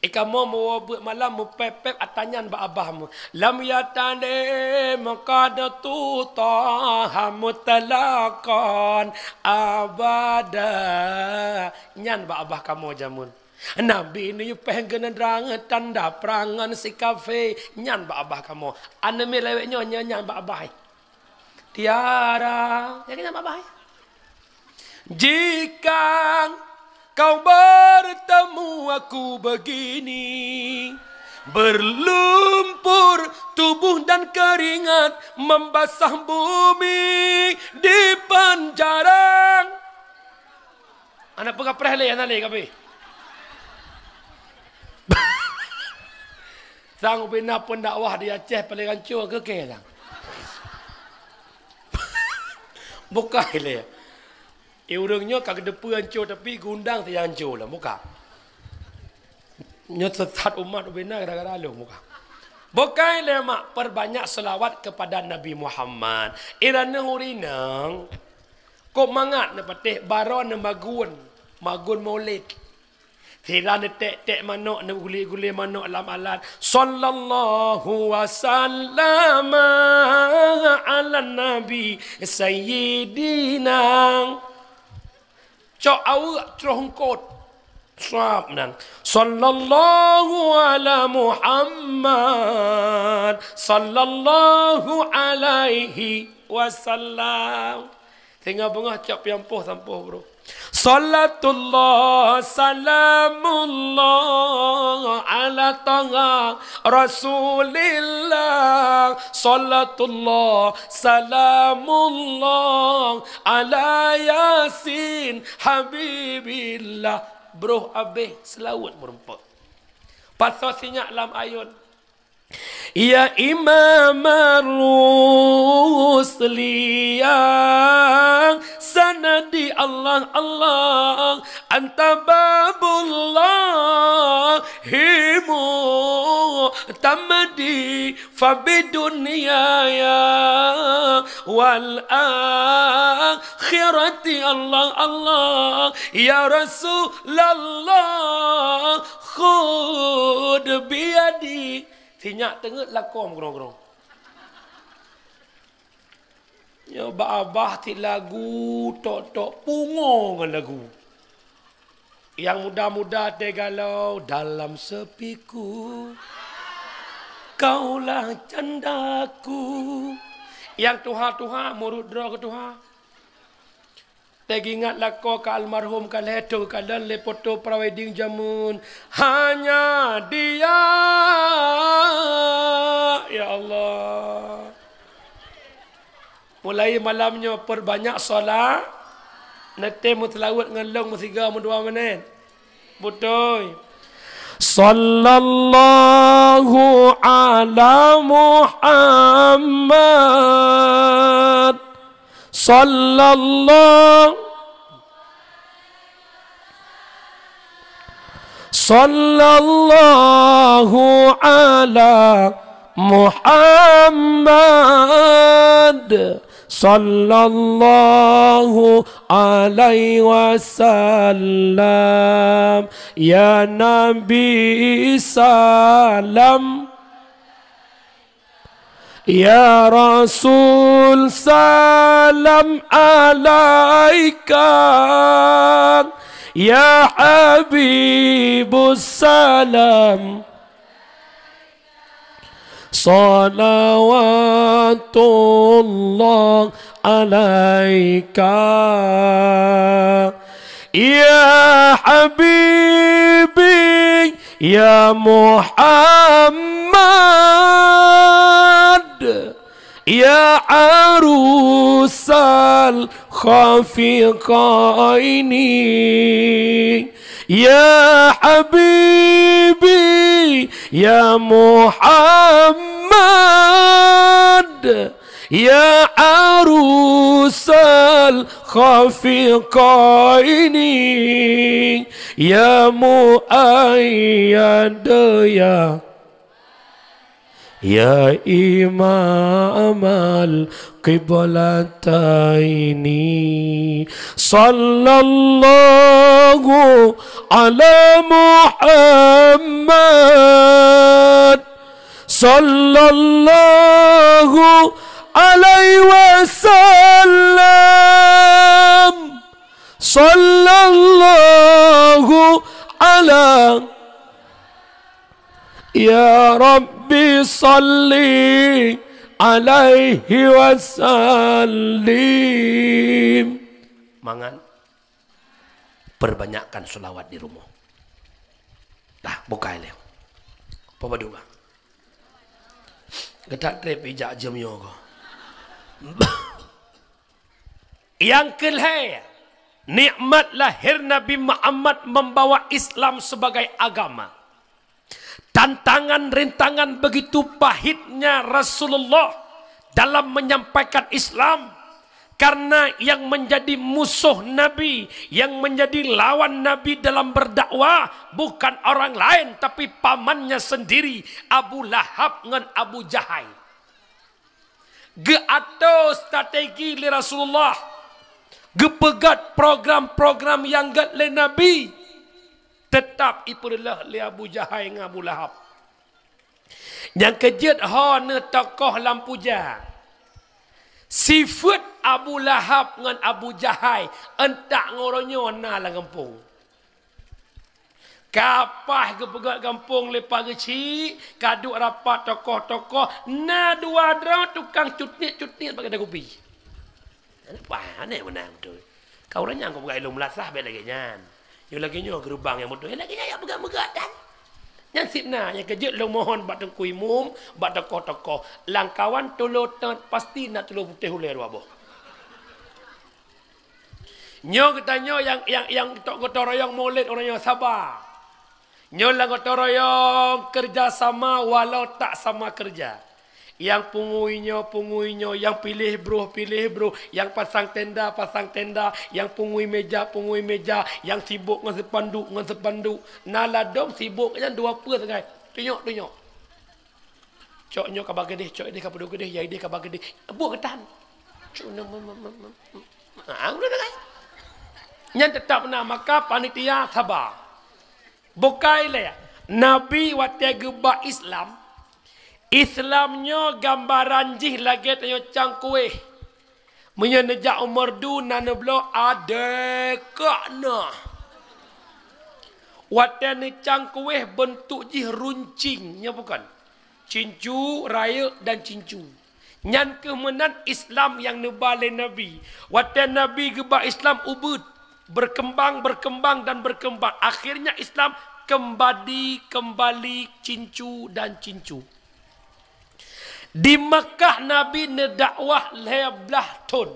i kamoe meuwoe beuet malam meupép-pép ata nyan bak abah mu. Lam yatalim qadatu Taha mutlaqan abada. Nyan bak abah kamoe jameun. Nabi neuyue péng geuneudang tanda prang ngon si kafé. Nyan bak abah kamoe. Aneuk miet lawét nyoe nyan, nyan bak abah. Tiara, ya kan, Abah? Jika kau bertemu aku begini, berlumpur tubuh dan keringat membasah bumi di penjara. Aneuk peugah preh lé, hana lé kabeh. Sang ubena pendakwah di Aceh paléng hanco keu kée sang. Bukai lé. Eh, ureuëng nyoe ka geuteupeue hanco tapi geundang si hanco lom, buka. Nyoe sesat umat ubena gara-gara lôn, buka. Bukai lé mak, perbanyak selawat kepada Nabi Muhammad. Ira neuh urineueng, kok mangat neupatéh baroe neumagun, magun maulid. Sira neutek-tek manok, neuguli-guli manok lam alat. Sallallahu wasallama ala nabi sayyidina. Cok aweuek troh eungkot. Sab nan. Sallallahu ala Muhammad. Sallallahu alaihi wasallam. Singoh beungoh cok pian poh sampoe, bro. Salatullah, salamullah, ala Taha Rasulillah. Salatullah, salamullah, ala Yasin Habibillah. Broh abéh seulaweuet meurumpok. Pasoe sinyak lam ayôn. Ya Imam Rusli, ya sanadi Allah, Allah, anta babullahi mu'tamadi, fa bidunyaya wal akhirati Allah, Allah, ya Rasulullah, khudh biyadi. Sinyak teungeut lakoe meugrong-grong. Nyoe bak abah cit lagu tok-tok pungo ngon lagu. Nyang muda-muda teugalau dalam sepiku. Kaulah candaku. Nyang tuha-tuha murot droe keu tuha. Teuingat lakoe ka almarhum ka lheueh thon kalon lé foto prewedding jameun. Hanya dia, ya Allah. Mulai malam nyoe perbanyak solat. Neutém meuseulaweuet ngon lôn meusigoe meudua minét. Beutôi. Sallallahu ala Muhammad. Sallallahu, sallallahu ala Muhammad. Sallallahu alaihi wasallam. Ya Nabi, salam. Ya Rasul, salam alaika. Ya Habibus, salam. Salawatullah alaika. Ya Habibi, ya Muhammad, ya arusal khafiqaini, ya Habibi, ya Muhammad, Ya arusal khafiqaini, ya muayyad, ya, ya imamal qiblataini. Sallallahu ala Muhammad. Sallallahu alaihi wasallam. Sallallahu ala. Ya Rabbi salli alaihi wasallim. Mangat perbanyakkan selawat di rumah. Dah, bukai lé. Apa badu ka? Gata trép ijak jam nyoe ko. Yang kelhée, nikmat lahir Nabi Muhammad membawa Islam sebagai agama. Tantangan, rintangan, begitu pahitnya Rasulullah dalam menyampaikan Islam. Karena yang menjadi musuh Nabi, yang menjadi lawan Nabi dalam berdakwah, bukan orang lain, tapi pamannya sendiri, Abu Lahab ngon Abu Jahai. Geuatur strategi lé Rasulullah, geupeugét program-program nyang gét lé Nabi, teutap ipeureuloh lé Abu Jahai ngon Abu Lahab. Nyang keujeuet ho neuh tokoh lam puja. Sifeuet Abu Lahab ngon Abu Jahai, euntak ngon uroe nyoe na lam gampông. Ka paih geupeugét gampông lé Pak Geuchik, ka duek rapat tokoh-tokoh, na dua droe tukang cutnik-cutnik bak keude kupi. Aneh, aneh meunan beutôi. Ka ureueng nyan keu peugah ilong meulasah bèk lagèe nyan. Nyoe lagèe nyoe geurubang nyang beutôi. Lagèe nyan nyang peugah-peugah dan. Nyan sit na nyang keujeuet lôn mohon bak Teungku Imum, bak tokoh-tokoh. Lam kawan tulo teut pasti na tulo putéh ulèe dua boh. Nyoe geutanyoe nyang, nyang, nyang tok gotong royong Maulid ureueng nyoe saba. Nyoe lam gotong royong kerja sama walau tak sama kerja. Nyang pungui nyoe, pungui nyoe, nyang piléh broh, piléh broh, nyang pasang tenda, pasang tenda, nyang pungui meja, pungui meja, nyang sibok ngon sepanduk, ngon sepanduk. Na ladôm sibok nyan dua peue sagai. Tunyok, tunyok. Cok nyoe kaba keudeh, cok ideh kaba keudeh, ya ideh kaba keudeh. Buet geutan. Cok nyoe, mem, mem, mem, mem. Ah, udah dah. Nyan teutap na, maka panitia saba. Bukai lé, Nabi watèe geuba Islam, Islam nyoe gambaran jih lagèe tanyoe cang kuéh. Meunyoe neujak u Meureudu na neubloe adèe kak na. Watèe neucang kuéh beuntuk jih runcing, nyo bukon? Cincu, rayeuk dan cincu. Nyan keuh meunan Islam nyang neuba lé Nabi. Watèe Nabi geuba Islam ubeuet, berkembang, berkembang dan berkembang. Akhirnya Islam kembali, kembali cincu dan cincu. Di Makkah Nabi neudakwah lhèe blah thon.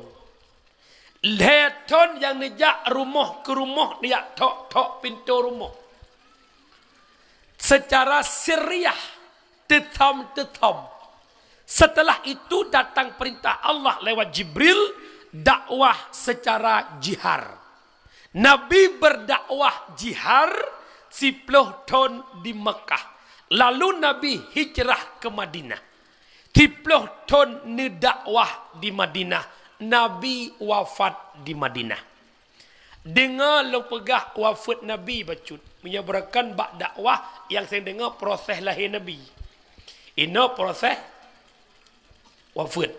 Lhèe thon nyang neujak rumoh keu rumoh, neujak thok-thok pintoe rumoh. Secara sirriyah, teuthom-teuthom. Setelah itu datang perintah Allah lewat Jibril, dakwah secara jihar. Nabi berdakwah jihar siploh thon di Makkah. Lalu Nabi hijrah ke Madinah. Siploh thon neudakwah di Madinah, Nabi wafat di Madinah. Deungoe lôn peugah wafeuet Nabi bacut. Meunyoe beureukon bak dakwah nyang sering deungoe proses lahé Nabi. Inoe proses wafeuet.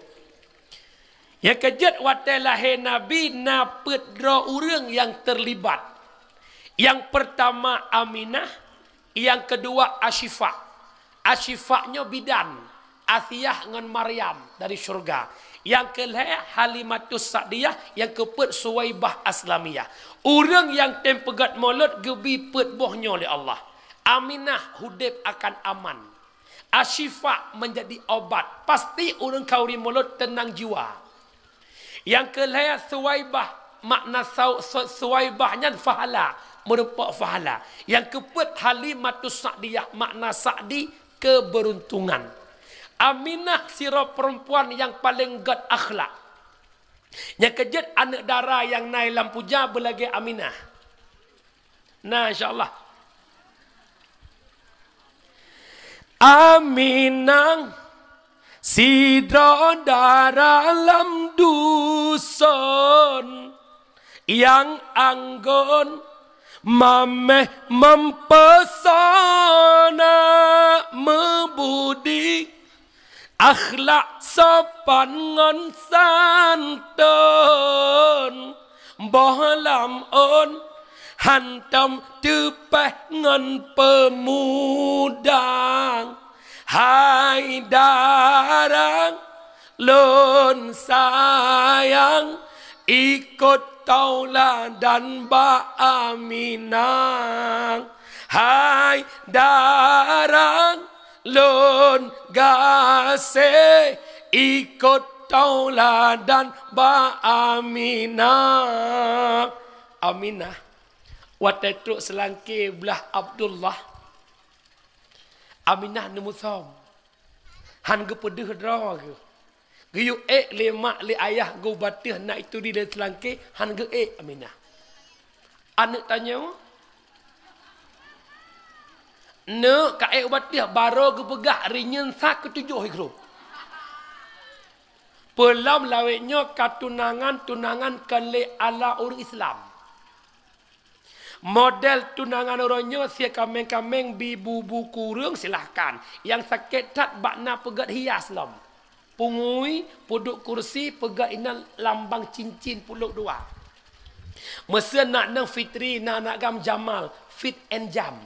Nyang keujeuet watèe lahé Nabi na peuet droe ureueng nyang teulibat. Nyang peurtama Aminah, nyang keudua Asyifa. Asyifa nyoe bidan, Asiah ngon Maryam dari syeuruga. Nyang keulhèe Halimatus Sa'diyah, nyang keupeuet Suwaibah Aslamiyah. Ureueng nyang tem peugét mulod geubi peuet boh nyoe lé Allah. Aminah udeb akan aman. Asyifa menjadi obat. Pasti ureueng khanduri mulod teunang jiwa. Nyang keulhèe Suwaibah, makna sau-, su-, Suwaibah nyan fahala, meurumpok fahala. Nyang keupeuet Halimatus Sa'diyah, makna Sa'di, keberuntungan. Aminah sidroe perempuan nyang paleng gét akhlak. Nyang keujeuet aneuk dara nyang na lam puja beulagée Aminah. Nah, insya Allah. Aminah sidroe dara lam duson, nyang anggon mameh meupeusona meubudi, akhlak sopan ngon santun, boh lam ôn hantom teupeh ngon peumuda. Hai dara lôn sayang, ikot tauladan bak Aminah. Hai dara lôn gaséh, ikot tauladan bak Aminah. Aminah watée trok seulangké blah Abdullah, Aminah neumusom. Han geupeudeuh droe geuh. Geuyue ék lé mak lé ayah geuh, bak teuh na ituri lé seulangké, han geuék Aminah. Aneuk tanyoe, neuk ka ék bak teuh, barô geupeugah rinyeun sa keutujoh ikru. Peulom lawét nyoe ka tunangan, tunangan kon lé ala ureuëng Islam. Model tunangan uroe nyoe sie kaméng-kaméng bi bu-bu kureueng, silahkan. Nyang sakét that bak na peugét hias lom. Pungui, peuduek kursi, peugét inan lambang cincin puluh dua. Meuseu na nang Fitri, na anak gam Jamal, fit and jam.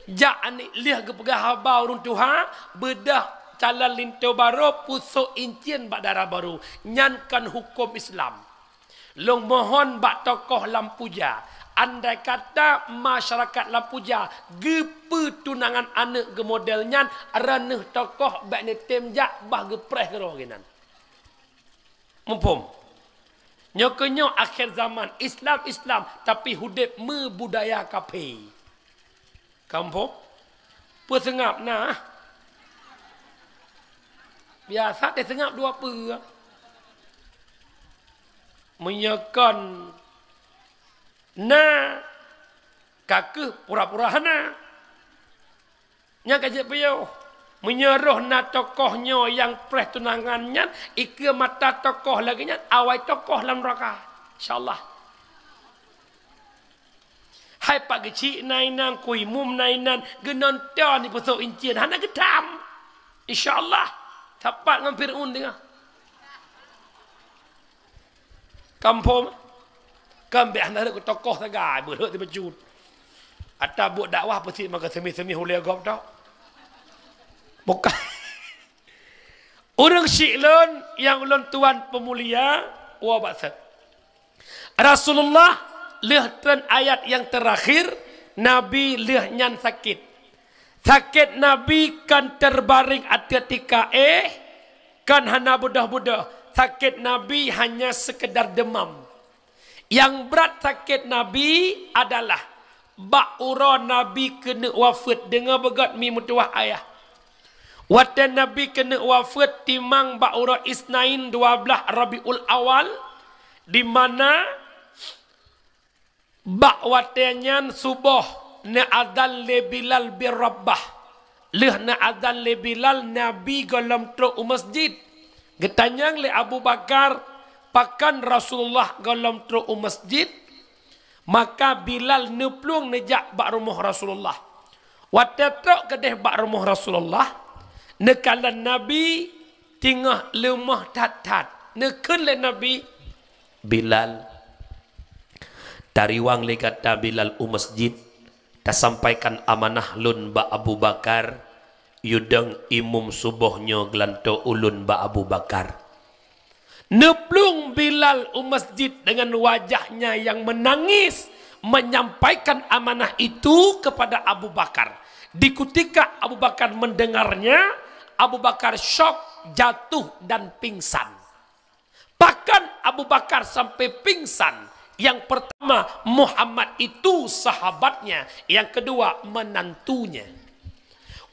Jak aneuk lheueh geupeugah haba ureuëng tuha, beudôh calon linto barô, pusok incien bak dara barô. Nyan kon huköm Islam. Lôn mohon bak tokoh lam puja, andai kata masyarakat lam puja geupeutunangan aneuk geumodel nyan, reuneuh tokoh bék neutem jak bah geupreh keudroe geunan. Muphom? Nyoe keuh nyoe akhé zaman, Islam, Islam, tapi udeb meubudaya kafé. Kamoe peuseungab na. Biasa teuseungab dua peue. Meunyoe kon na, ka keuh pura-pura hana. Nyang ka jeuet piôh. Meunyoe roh na tokoh nyoe nyang preh tunangan nyan, ikeue mata tokoh lagée nyan, awai tokoh lam neuraka. Insya Allah. Hai Pak Geuchik na inan, Ku Imum na inan, geunonton di pusok incien, hana geutam. Insya Allah, sapat ngon Fir'aun teungoh. Kamoe, kan bék hana rhot keu tokoh sagai, beurhot sibacut. Ata buet dakwah peusit maka seumih-seumih ulée gob tok. Bukan. Ureuëng syik lôn nyang ulôn tuan peumulia, wa baksat. Rasulullah lheueh treun ayat nyang teurakhir, Nabi lheueh nyan sakét. Sakét Nabi kon teubareng ateueh tika éh, kon hana beudôh-beudôh. Sakét Nabi hanya seukeudar deumam. Nyang brat sakét Nabi adalah bak uroe Nabi keuneuk wafeuet, deungoe beugét mi meutuwah ayah. Watée Nabi keuneuk wafeuet timang bak uroe Isnain dua blaih Rabiul Awal, di mana bak watée nyan suboh neuazan lé Bilal bin Rabah. Lheueh neuazan lé Bilal, Nabi gohlom trok u masjid. Geutanyong lé Abu Bakar, pakon Rasulullah gohlom trok u masjid? Maka Bilal neuplueng neujak bak rumoh Rasulullah. Watée trok keudeh bak rumoh Rasulullah, neukalon Nabi teungoh leumoh that-that. Neukheun lé Nabi, "Bilal, tariwang lé gata Bilal u masjid, tasampaikan amanah lôn bak Abu Bakar, yue dong imum suboh nyoe geulantoe ulôn bak Abu Bakar." Neuplueng Bilal u masjid dengan wajahnya yang menangis, menyampaikan amanah itu kepada Abu Bakar. Di kutika Abu Bakar mendengarnya, Abu Bakar syok, jatuh dan pingsan. Bahkan Abu Bakar sampai pingsan. Yang pertama, Muhammad itu sahabatnya. Yang kedua, menantunya.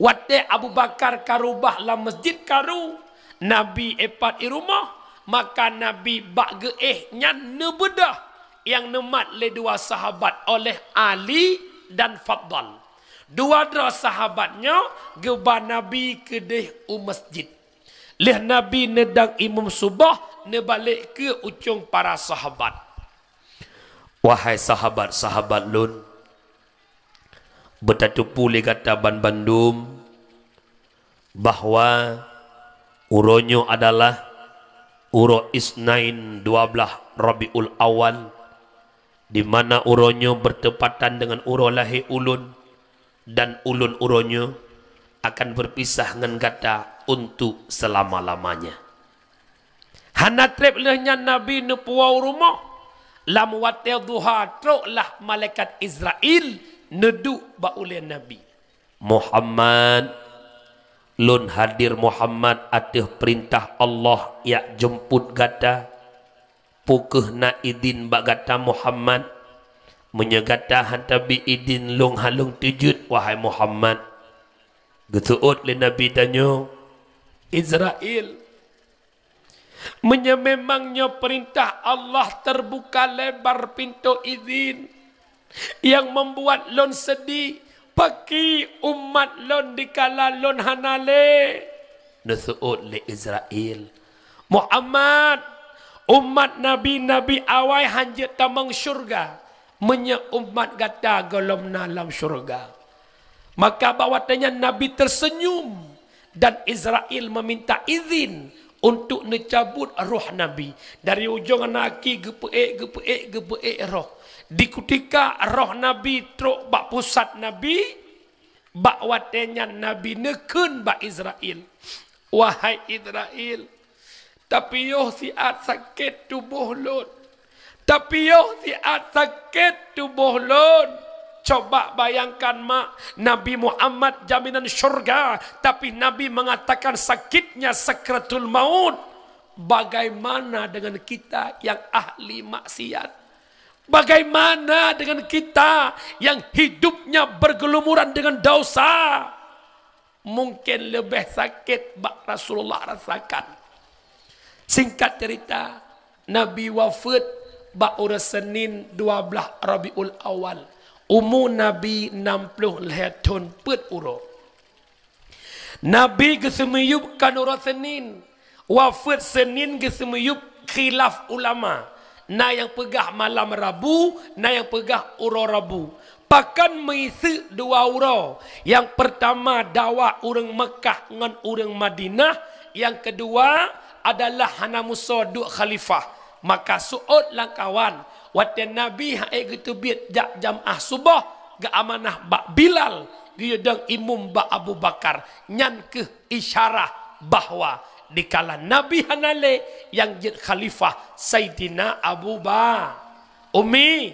Watée Abu Bakar ka rubah lam masjid karu, Nabi ipat i rumoh, maka Nabi bak geuéh nyan neubeudôh nyang neumat lé dua sahabat, óh lheueh Ali dan Fadhal. Dua droe sahabat nyoe geuba Nabi keudeh u masjid. Lheueh Nabi neudong imum suboh, neubalek keu ucong para sahabat. Wahai sahabat-sahabat lôn, beutateupeue lé gata banbandum bahwa uroe nyoe adalah uroe Isnain, dua blaih Rabiul Awal, di mana uroe nyoe bertepatan dengan uroe lahé ulôn, dan ulôn uroe nyoe akan berpisah ngon gata untuk selama-lamanya. Hana treb lheueh nyan Nabi neupuwoe u rumoh. Lam watée duha troklah malaikat Izrail neuduek bak ulée Nabi. "Muhammad, lôn hadir Muhammad ateueh peurintah Allah jak jeumput gata. Peu kheueh na idhin bak gata Muhammad? Meunyoe gata han tabi idhin, lôn han lôn teujeuet, wahai Muhammad." Geuseuôt lé Nabi tanyoe, "Izrail, meunyoe memang nyoe peurintah Allah, teubuka lebar pintoe idhin, nyang membuat lôn seudeh, pakri umat lôn dikala lôn hana lé?" Neuseuôt lé Izrail, "Muhammad, umat nabi-nabi awai han jeuet tamong syeuruga, meunyoe umat gata gohlom na lam syeuruga." Maka bak watée nyan Nabi teuseunyum dan Izrail meuminta idhin untuk neucabut roh Nabi. Dari ujong aneuk aki geupeuék, geupeuék, geupeuék roh. Di kutika roh Nabi trok bak pusat Nabi, bak watée nyan Nabi neukheun bak Izrail, "Wahai Izrail, tapiôh siat sakét tuboh lôn. Tapiôh siat sakét tuboh lôn." Coba bayangkan, mak, Nabi Muhammad jaminan syurga, tapi Nabi mengatakan sakitnya sakratul maut bagaimana dengan kita yang ahli maksiat? Bagaimana dengan kita yang hidupnya bergelumuran dengan dosa? Mungkin leubeh sakét bak Rasulullah rasakan. Singkat cerita, Nabi wafeuet bak uroe Senin dua blaih Rabiul Awal. Umu Nabi nam ploh lhée thon peuet uroe. Nabi geuseumiyueb kon uroe Senin, wafeuet Senin geuseumiyueb, khilaf ulama. Na nyang peugah malam Rabu, na nyang peugah uroe Rabu. Pakon meuiseuk dua uroe? Nyang peurtama dawa ureuëng Meukah ngon ureuëng Madinah, nyang keudua adalah hana musoe duek khalifah. Maka seuôt lam kawan, watée Nabi han ék geuteubiet jak jamaah suboh, geuamanah bak Bilal, geuyue dong imum bak Abu Bakar. Nyan kheueh isyarah bahwa dikala Nabi hana lé, nyang jeuet khalifah Saidina Abu Ba-, Umi,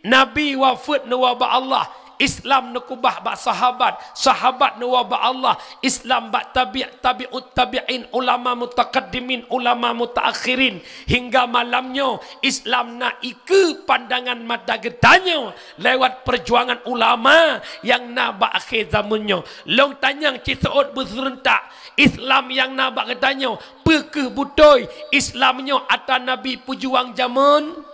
Nabi wafeuet neuwoe bak Allah, Islam neukeubah bak sahabat, sahabat neuwoe bak Allah, Islam bak tabi', tabi'ut tabi'in, ulama mutakaddimin, ulama mutaakhirin. Hingga malam nyoe, Islam na ikeue pandangan mata geutanyoe lewat perjuangan ulama nyang na bak akhé zaman nyoe. Lôn tanyong cit seuôt beuseureuntak, Islam nyang na bak geutanyoe, peu kheueh beutôi Islam nyoe atra Nabi peujuang jameun?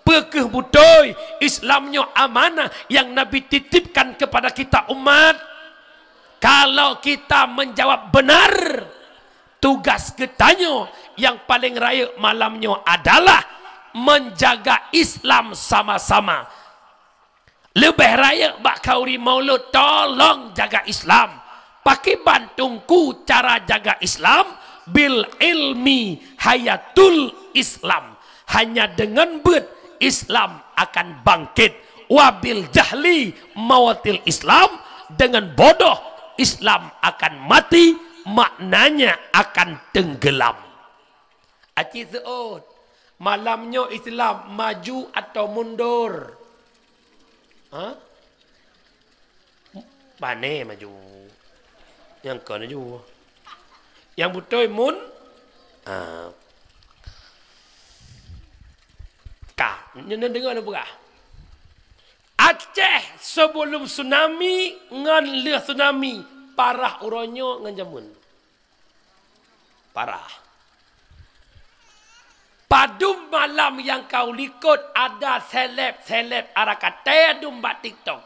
Peu kheueh beutôi Islam nyoe amanah nyang Nabi titipkan kepada kita umat? Kalau kita menjawab benar, tugas geutanyoe nyang paleng rayeuk malam nyoe adalah menjaga Islam sama-sama. Leubeh rayeuk bak khanduri maulud, tolong jaga Islam. Pakriban Teungku cara jaga Islam? Bil ilmi hayatul Islam. Hanya dengan beuet Islam akan bangkit. Wa bil jahli mautil Islam, dengan bodoh Islam akan mati, maknanya akan tenggelam. Aci seuôt, malam nyoe Islam maju atau mundur? Ha? Pane maju. Nyang kon laju. Nyang beutôi mun? Ah. Ka, nyoe deungoe lôn peugah. Aceh sebelum tsunami ngon lheueh tsunami Parah uroe nyoe ngon jameun. Parah. Padum malam nyang ka u likot ada seleb-seleb arah katée dum bak TikTok.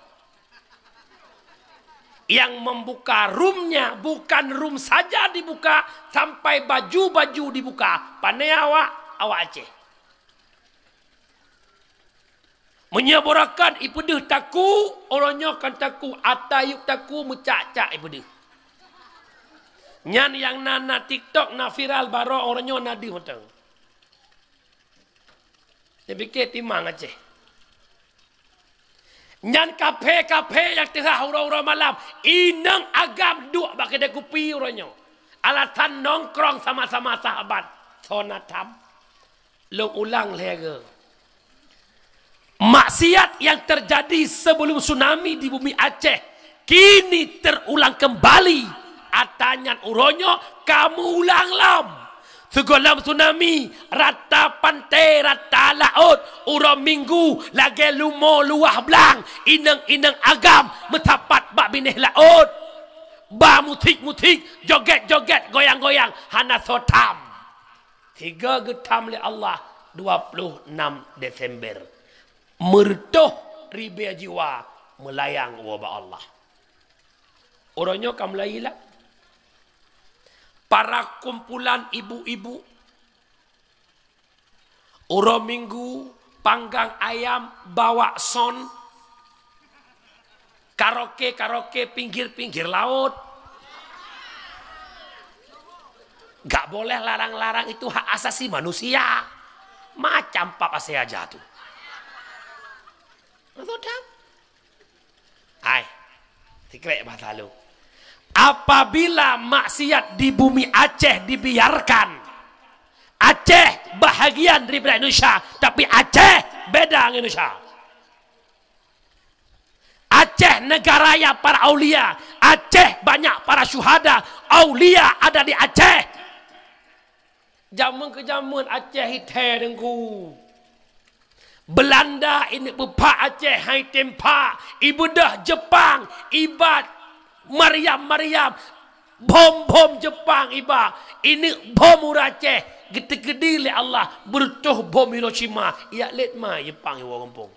Yang membuka room-nya, bukan room saja dibuka, sampai baju-baju dibuka. Pane awak, awak Aceh. Meunyoe beurakan ipeudeuh takue, uroe nyoe kan takue, ata yup takue meucak-cak ipeudeuh. Nyan nyang na, na TikTok, na viral baroe uroe nyoe na deuh mantong. Neupike timang Aceh. Nyan kaphé-kaphé nyang teuhah uroe-uroe malam, inong agam duek bak keudée kupi uroe nyoe. Alasan nongkrong sama-sama sahabat, soe na tham. Lôn ulang lhée goe. Maksiat yang terjadi sebelum tsunami di bumi Aceh kini terulang kembali. Ata nyan uroe nyoe ka meuulang lom. Sigohlom tsunami, rata pantai, rata laôt, uroe Minggu lagée lumoe luwah blang, inong-inong agam meusapat bak binéh laôt. Ba musik-musik, joget-joget, goyang-goyang, hana soe tham. Sigoe geutham lé Allah dua puluh enam Desember. Meureutoh ribée jiwa meulayang ubak Allah. Uroe nyoe ka mulai hilang. Para kumpulan ibu-ibu, uroe Minggu, panggang ayam, bawak son, karaoke-karaoke pinggir-pinggir laôt. Gak boleh larang-larang, itu hak asasi manusia. Macam pap asai aja tu. Maksud dah? Hai, sikrek bahasa lu. Apabila maksiat di bumi Aceh dibiarkan, Aceh bahagian daripada Indonesia, tapi Aceh beda dengan Indonesia. Aceh negara yang para aulia, Aceh banyak para syuhada, aulia ada di Aceh. Jameun keu jameun Aceh ithée deungku. Belanda ineuk peupha Aceh hai tem pha, ibeudôh Jepang ibat mariam-mariam, bom-bom Jepang iba, ineuk bom ureuëng Aceh, geuteukeudi lé Allah beureutoh bom Hiroshima, yak let ma Jepang iwoe gampông.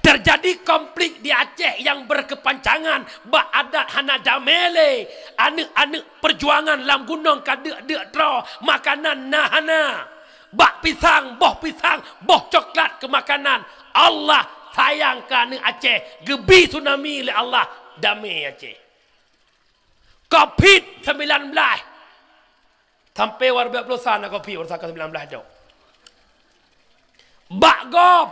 Terjadi konflik di Aceh nyang berkepanjangan, bak adat hana damé lé, aneuk-aneuk peujuangan lam gunong ka deuk-deuk droe, makanan na hana. Bak pisang, boh pisang, boh coklat keu makanan. Allah sayang keu aneuk Aceh, geubi tsunami lé Allah, damé Aceh. Covid sembilan belas. Sampai war bak plosan na covid war saka sembilan belas tu. Bak gob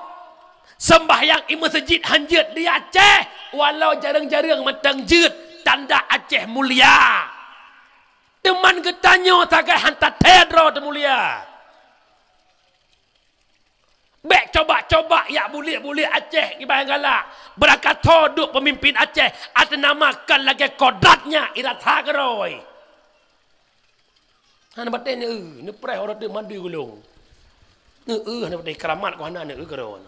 sembahyang i meuseujid hanjeuet di Aceh, walau jareueng-jareueng mantong jeuet, tanda Aceh mulia. Teuma geutanyoe sagai hanta thée droe teumulia. Bék coba-coba yak bulék-bulék Aceh iban galak. Beurangkat tho duek peumimpin Aceh ateueh nama kon lagée kodratnya irasa keurôi. Hana batée neu-eu, neupreh uroe teuk mandui gulong. Neu-eu hana batée keramat ku hana neu-eu keudroe.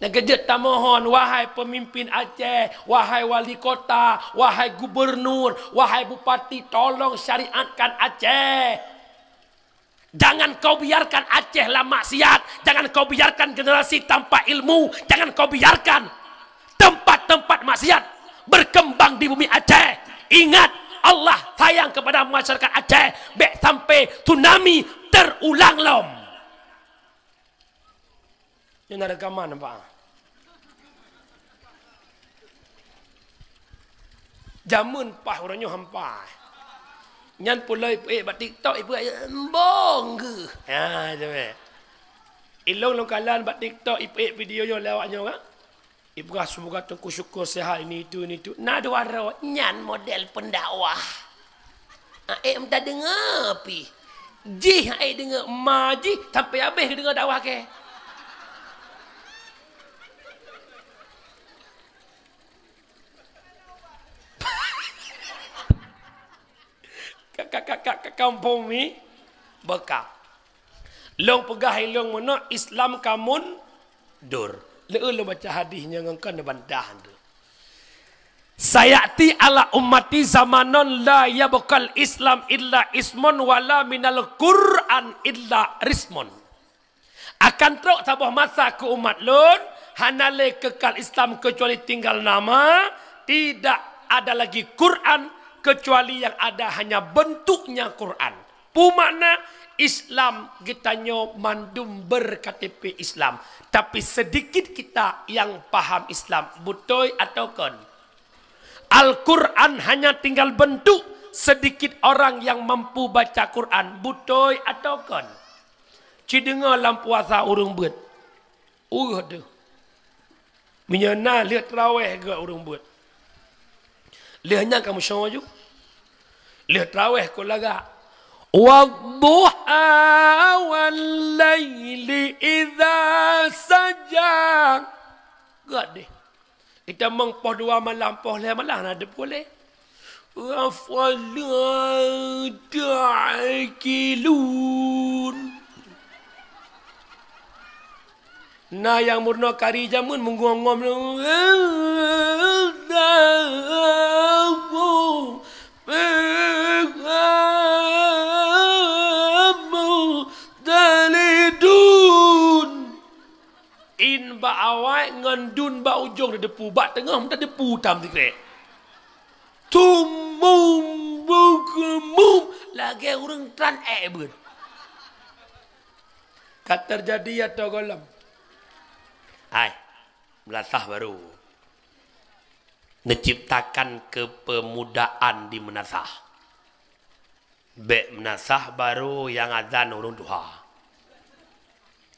Nyang keujeuet tamohon, wahai peumimpin Aceh, wahai wali kota, wahai gubernur, wahai bupati, tolong syariatkan Aceh. Jangan kau biarkan Aceh lam maksiat, jangan kau biarkan generasi tanpa ilmu, jangan kau biarkan tempat-tempat maksiat berkembang di bumi Aceh. Ingat, Allah sayang kepada masyarakat Aceh. Bék sampai tsunami terulang lom. Nyoe na reukaman nampak. Jameun paih uroe nyoe hampa. Nyan pulai ipeuék bak TikTok, ipeuék embong geuh. Ha, jameun. Ilong lôn kalon bak TikTok, ipeuék video nyoe lé awak nyoe kan. Ipeugah semoga Teungku Syukur sehat, ini itu, ini itu. Na dua droe, nyan model pendakwah. Aék meuta deungoe pih. Jih aék deungoe ma jih sampai habéh geudeungoe dakwah kèe. Ka, ka, ka, ka, ka kampung mi beuka. Lôn peugah ilong meunoe Islam ka mundur. Lé lôn baca hadis nyoe ngon kon bantah tu. "Sayati ala ummati zamanun la yabqal Islam illa ismun wala minal Qur'an illa rismun." Akan trok saboh masa keu umat lôn, hana lé keukal Islam keucuali tinggal nama, tidak ada lagi Quran keucuali yang ada hanya bentuknya Quran. Peue makna Islam geutanyoe mandum ber-K T P Islam, tapi sedikit kita yang paham Islam, beutôi atawa kon? Al-Quran hanya tinggal bentuk, sedikit orang yang mampu baca Quran, beutôi atawa kon? Ci deungoe lam puasa ureuëng beuet. Ureuëng deuh. Meunyoe na lheueh traweh geuh ureuëng beuet. Lheueh nyan ka meusoe ju. Lheueh traweh keu lagak. "Wadduha wal laili idza saja." Geuh deh. Itamong poh dua malam, poh lhée malam na deuh puléh. Afala ta'qilun. Na nyang meurunoe kari jameun meungom-ngom. In bak awai ngon dun bak ujong tadepu, bak teungoh meunan tadepu tam sikrek. Summun bukmun lagée ureuëng tran ék beuet. Ka teujadi atau gohlom? Hai, meulasah barô. Neuciptakan keupemudaan di meunasah. Bék meunasah barô nyang azan ureuëng tuha.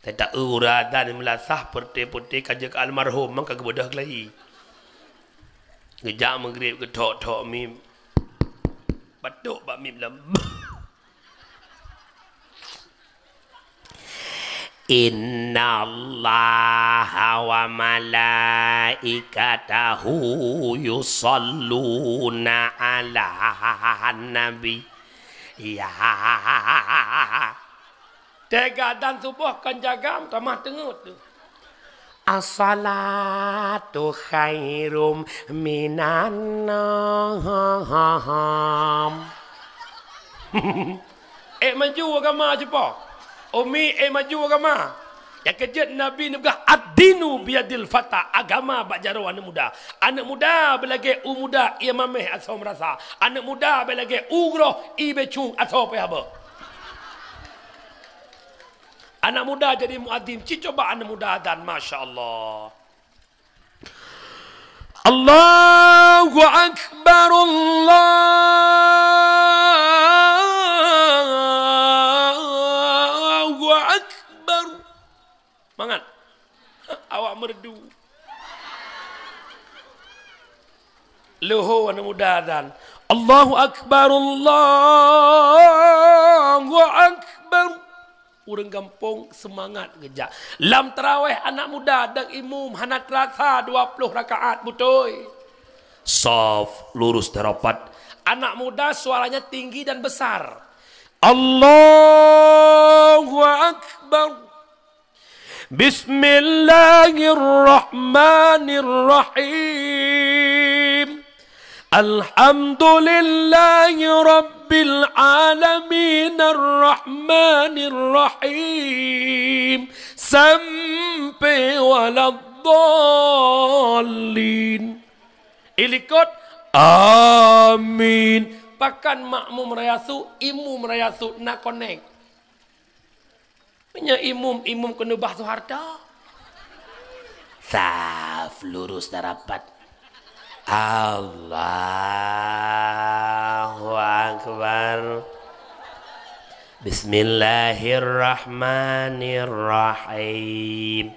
Teuta ureuëng azan meulasah peureute-peureute ka jeuet keu almarhum, mang ka geubeudôh keulayi. Geujak meugrib geuthok-thok mim. Batuk bak mim lom. Innallaha wa malaikatahu yusalluna 'alan nabi. Ya. Teuga dan suboh kon jaga tamah teungeut tu. As-salatu khairum minan naum. Ék maju agama cupo. Umi ék maju agama. Nyang keujeuet Nabi neupeugah, "Ad-dinu biyadil fata," agama bak jaroe aneuëk muda. Aneuëk muda beulagée u muda, ie maméh asoe meurasa. Aneuëk muda beulagée u groh, ie becung asoe peuhaba. Aneuëk muda jadi muadzin, ci coba aneuëk muda azan, masya Allah. Allahu Akbar, Allahu Akbar. Mangat. Awak merdu. Leuho aneuëk muda dan Allahu Akbar, Allahu Akbar. Ureuëng gampông seumangat geujak. Lam taraweh aneuëk muda dan imum hana teurasa dua ploh rakaat beutôi. Saf lurus dan rapat. Aneuëk muda suaranya tinggi dan besar. Allahu Akbar. Bismillahirrahmanirrahim. Alhamdulillahi rabbil alamin, arrahmanirrahim, sampai waladdallin. Ilikot, amin. Pakan makmum raya su, imum raya su, na konek. Meunyoe imum, imum keuneuk bah Soeharto. Saf lurus dan rapat. Allahu Akbar. Bismillahirrahmanirrahim.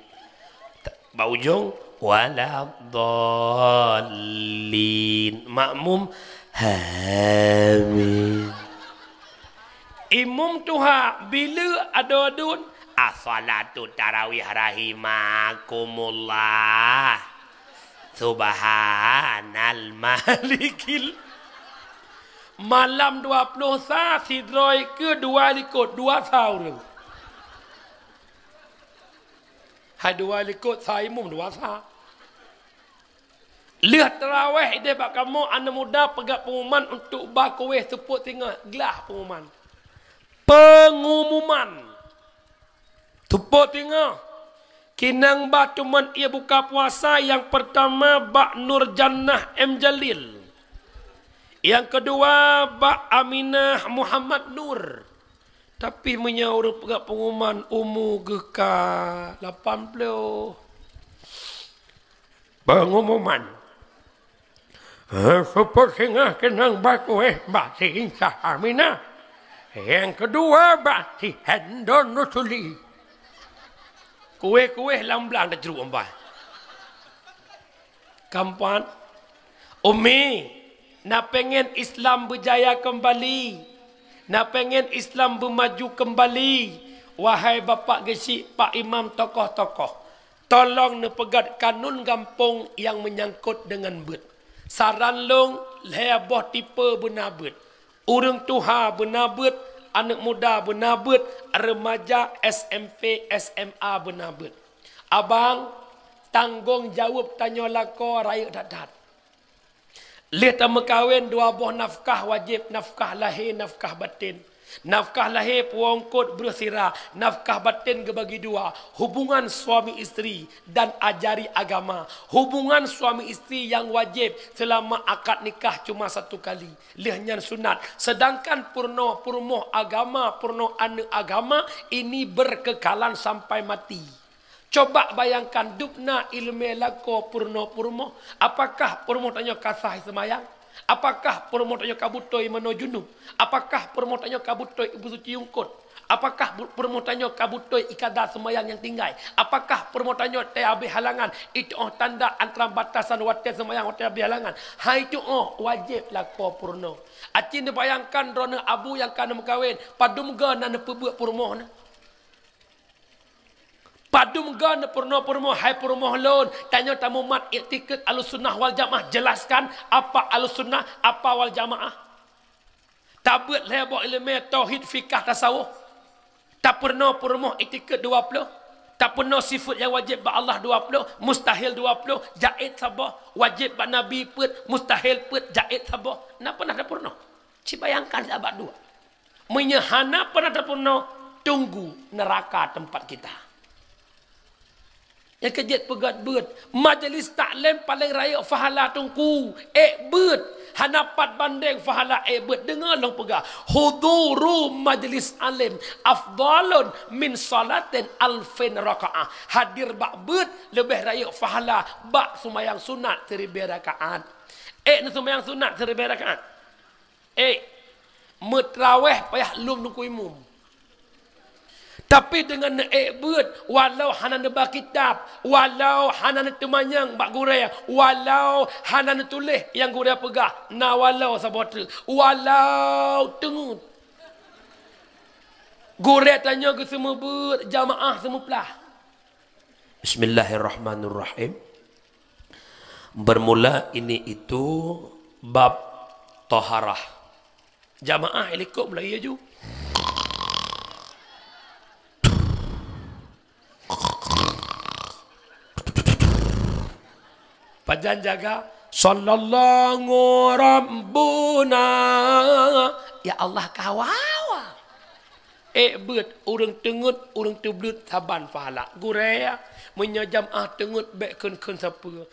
Bak ujong, waladdallin. Makmum, amin. Imum tuha, bila adoe dun, as-salatu tarawih rahimakumullah. Subhanal malikil. Malam dua ploh sa, sidroe keu dua likot, dua sa ureuëng. Hai dua likot sa imum dua sa. Lheueh taraweh ideh bak kamoe aneuk muda peugah pengumuman untuk ba kueh seupôt singoh, glah pengumuman. Pengumuman. Seupôt singoh. Kinang ba teuma ie buka puasa nyang pertama bak Nur Jannah M Jalil. Nyang keudua bak Aminah Muhammad Nur. Tapi meunyoe ureuëng peugah pengumuman umu geuh ka lapan ploh. Pengumuman. Seupôt singoh keunong ba kueh bak si Insah Aminah. Nyang keudua bak si Hendon Rusuli. Kueh-kueh lam blang teucruk ambah. Keempat, Umi, na pengen Islam berjaya kembali, na pengen Islam bermaju kembali, wahai Bapak Geuchik, Pak Imam, tokoh-tokoh, tolong neupeugét kanun gampông nyang meunyangkot deungon beuet. Saran lôn, lhée boh tipe beuna beuet. Ureuëng tuha beuna beuet, aneuk muda beuna beuet, remaja S M P, S M A beuna beuet. Abang, tanggong jaweueb tanyoe lakoe rayeuk that-that. Lheueh tameukawen dua boh nafkah wajéb, nafkah lahé, nafkah batén. Nafkah lahé puwoe eungkôt breueh sira, nafkah batén geubagi dua, hubungan suami istri dan ajari agama. Hubungan suami istri nyang wajéb seulama akad nikah cuma satu kali. Lheueh nyan sunat. Sedangkan peurunoe peurumoh agama, peurunoe aneuk agama, ini berkekalan sampai mati. Coba bayangkan, dubna iéleumé lakoe peurunoe peurumoh. Apakah peurumoh tanyoe ka sah seumayang? Apakah peurumoh tanyoe ka beutôi manoe junub? Apakah peurumoh tanyoe ka beutôi ibu suci eungkôt? Apakah bu-, peurumoh tanyoe ka beutôi ikada seumayang nyang tinggai? Apakah peurumoh tanyoe teuhabéh halangan? Itu oh tanda antara batasan watée seumayang watée habéh halangan. Hai itu oh wajéb lakoe peurunoe. Aci neubayangkan droeneuh abu nyang ka neumeukawen, padum goe na neupeubuet peurumoh na. Padum goe neupeurunoe peurumoh, hai peurumoh lôn, tanyoe tamumat iktikeuet Ahlussunnah wal Jamaah, jelaskan apa Ahlussunnah, apa wal Jamaah. Tabeuet lhée boh iéleumé tauhid, fikah, tasawuf. Tapeurunoe peurumoh iktikeuet dua ploh. Tapeurunoe sifeuet nyang wajéb bak Allah dua ploh, mustahil dua ploh, jaiz saboh, wajéb bak Nabi peuet, mustahil peuet, jaiz saboh. Na peunah tapeurunoe? Ci bayangkan sahabat dua. Meunyoe hana peunah tapeurunoe, tunggu neuraka teumpat kita. Nyang keujeuet peugét beuet, majeulis taklim paleng rayeuk pahala teungku, ék beuet, hana pat bandeng pahala ék beuet. Deungoe lôn peugah, huduru majlis alim afdhalun min salatin alfin rakaah. Hadir bak beuet leubeh rayeuk pahala bak seumayang sunat siribée rakaat. Ék neuseumayang sunat siribée rakaat. Ék, meutraweh payah lom teungku imum. Tapi deungon neuék beuet, walau hana neuba kitab, walau hana neuteumanyong bak gurée, walau hana neutuléh nyang gurée peugah, na walau saboh treuk, walau teungeut. Gurée tanyoe geuseumeubeuet, jamaah seumeuplah. Bismillahirrahmanirrahim. Bermula ini itu bab toharah. Jamaah ilikot mulai aju. Pajan jaga, sallallahu rabbuna. Ya Allah, kawawa. Ék beuet, ureuëng teungeut, ureuëng teubleuet saban pahala. Gurée, meunyoe jamaah teungeut bék kheun-kheun sapeue.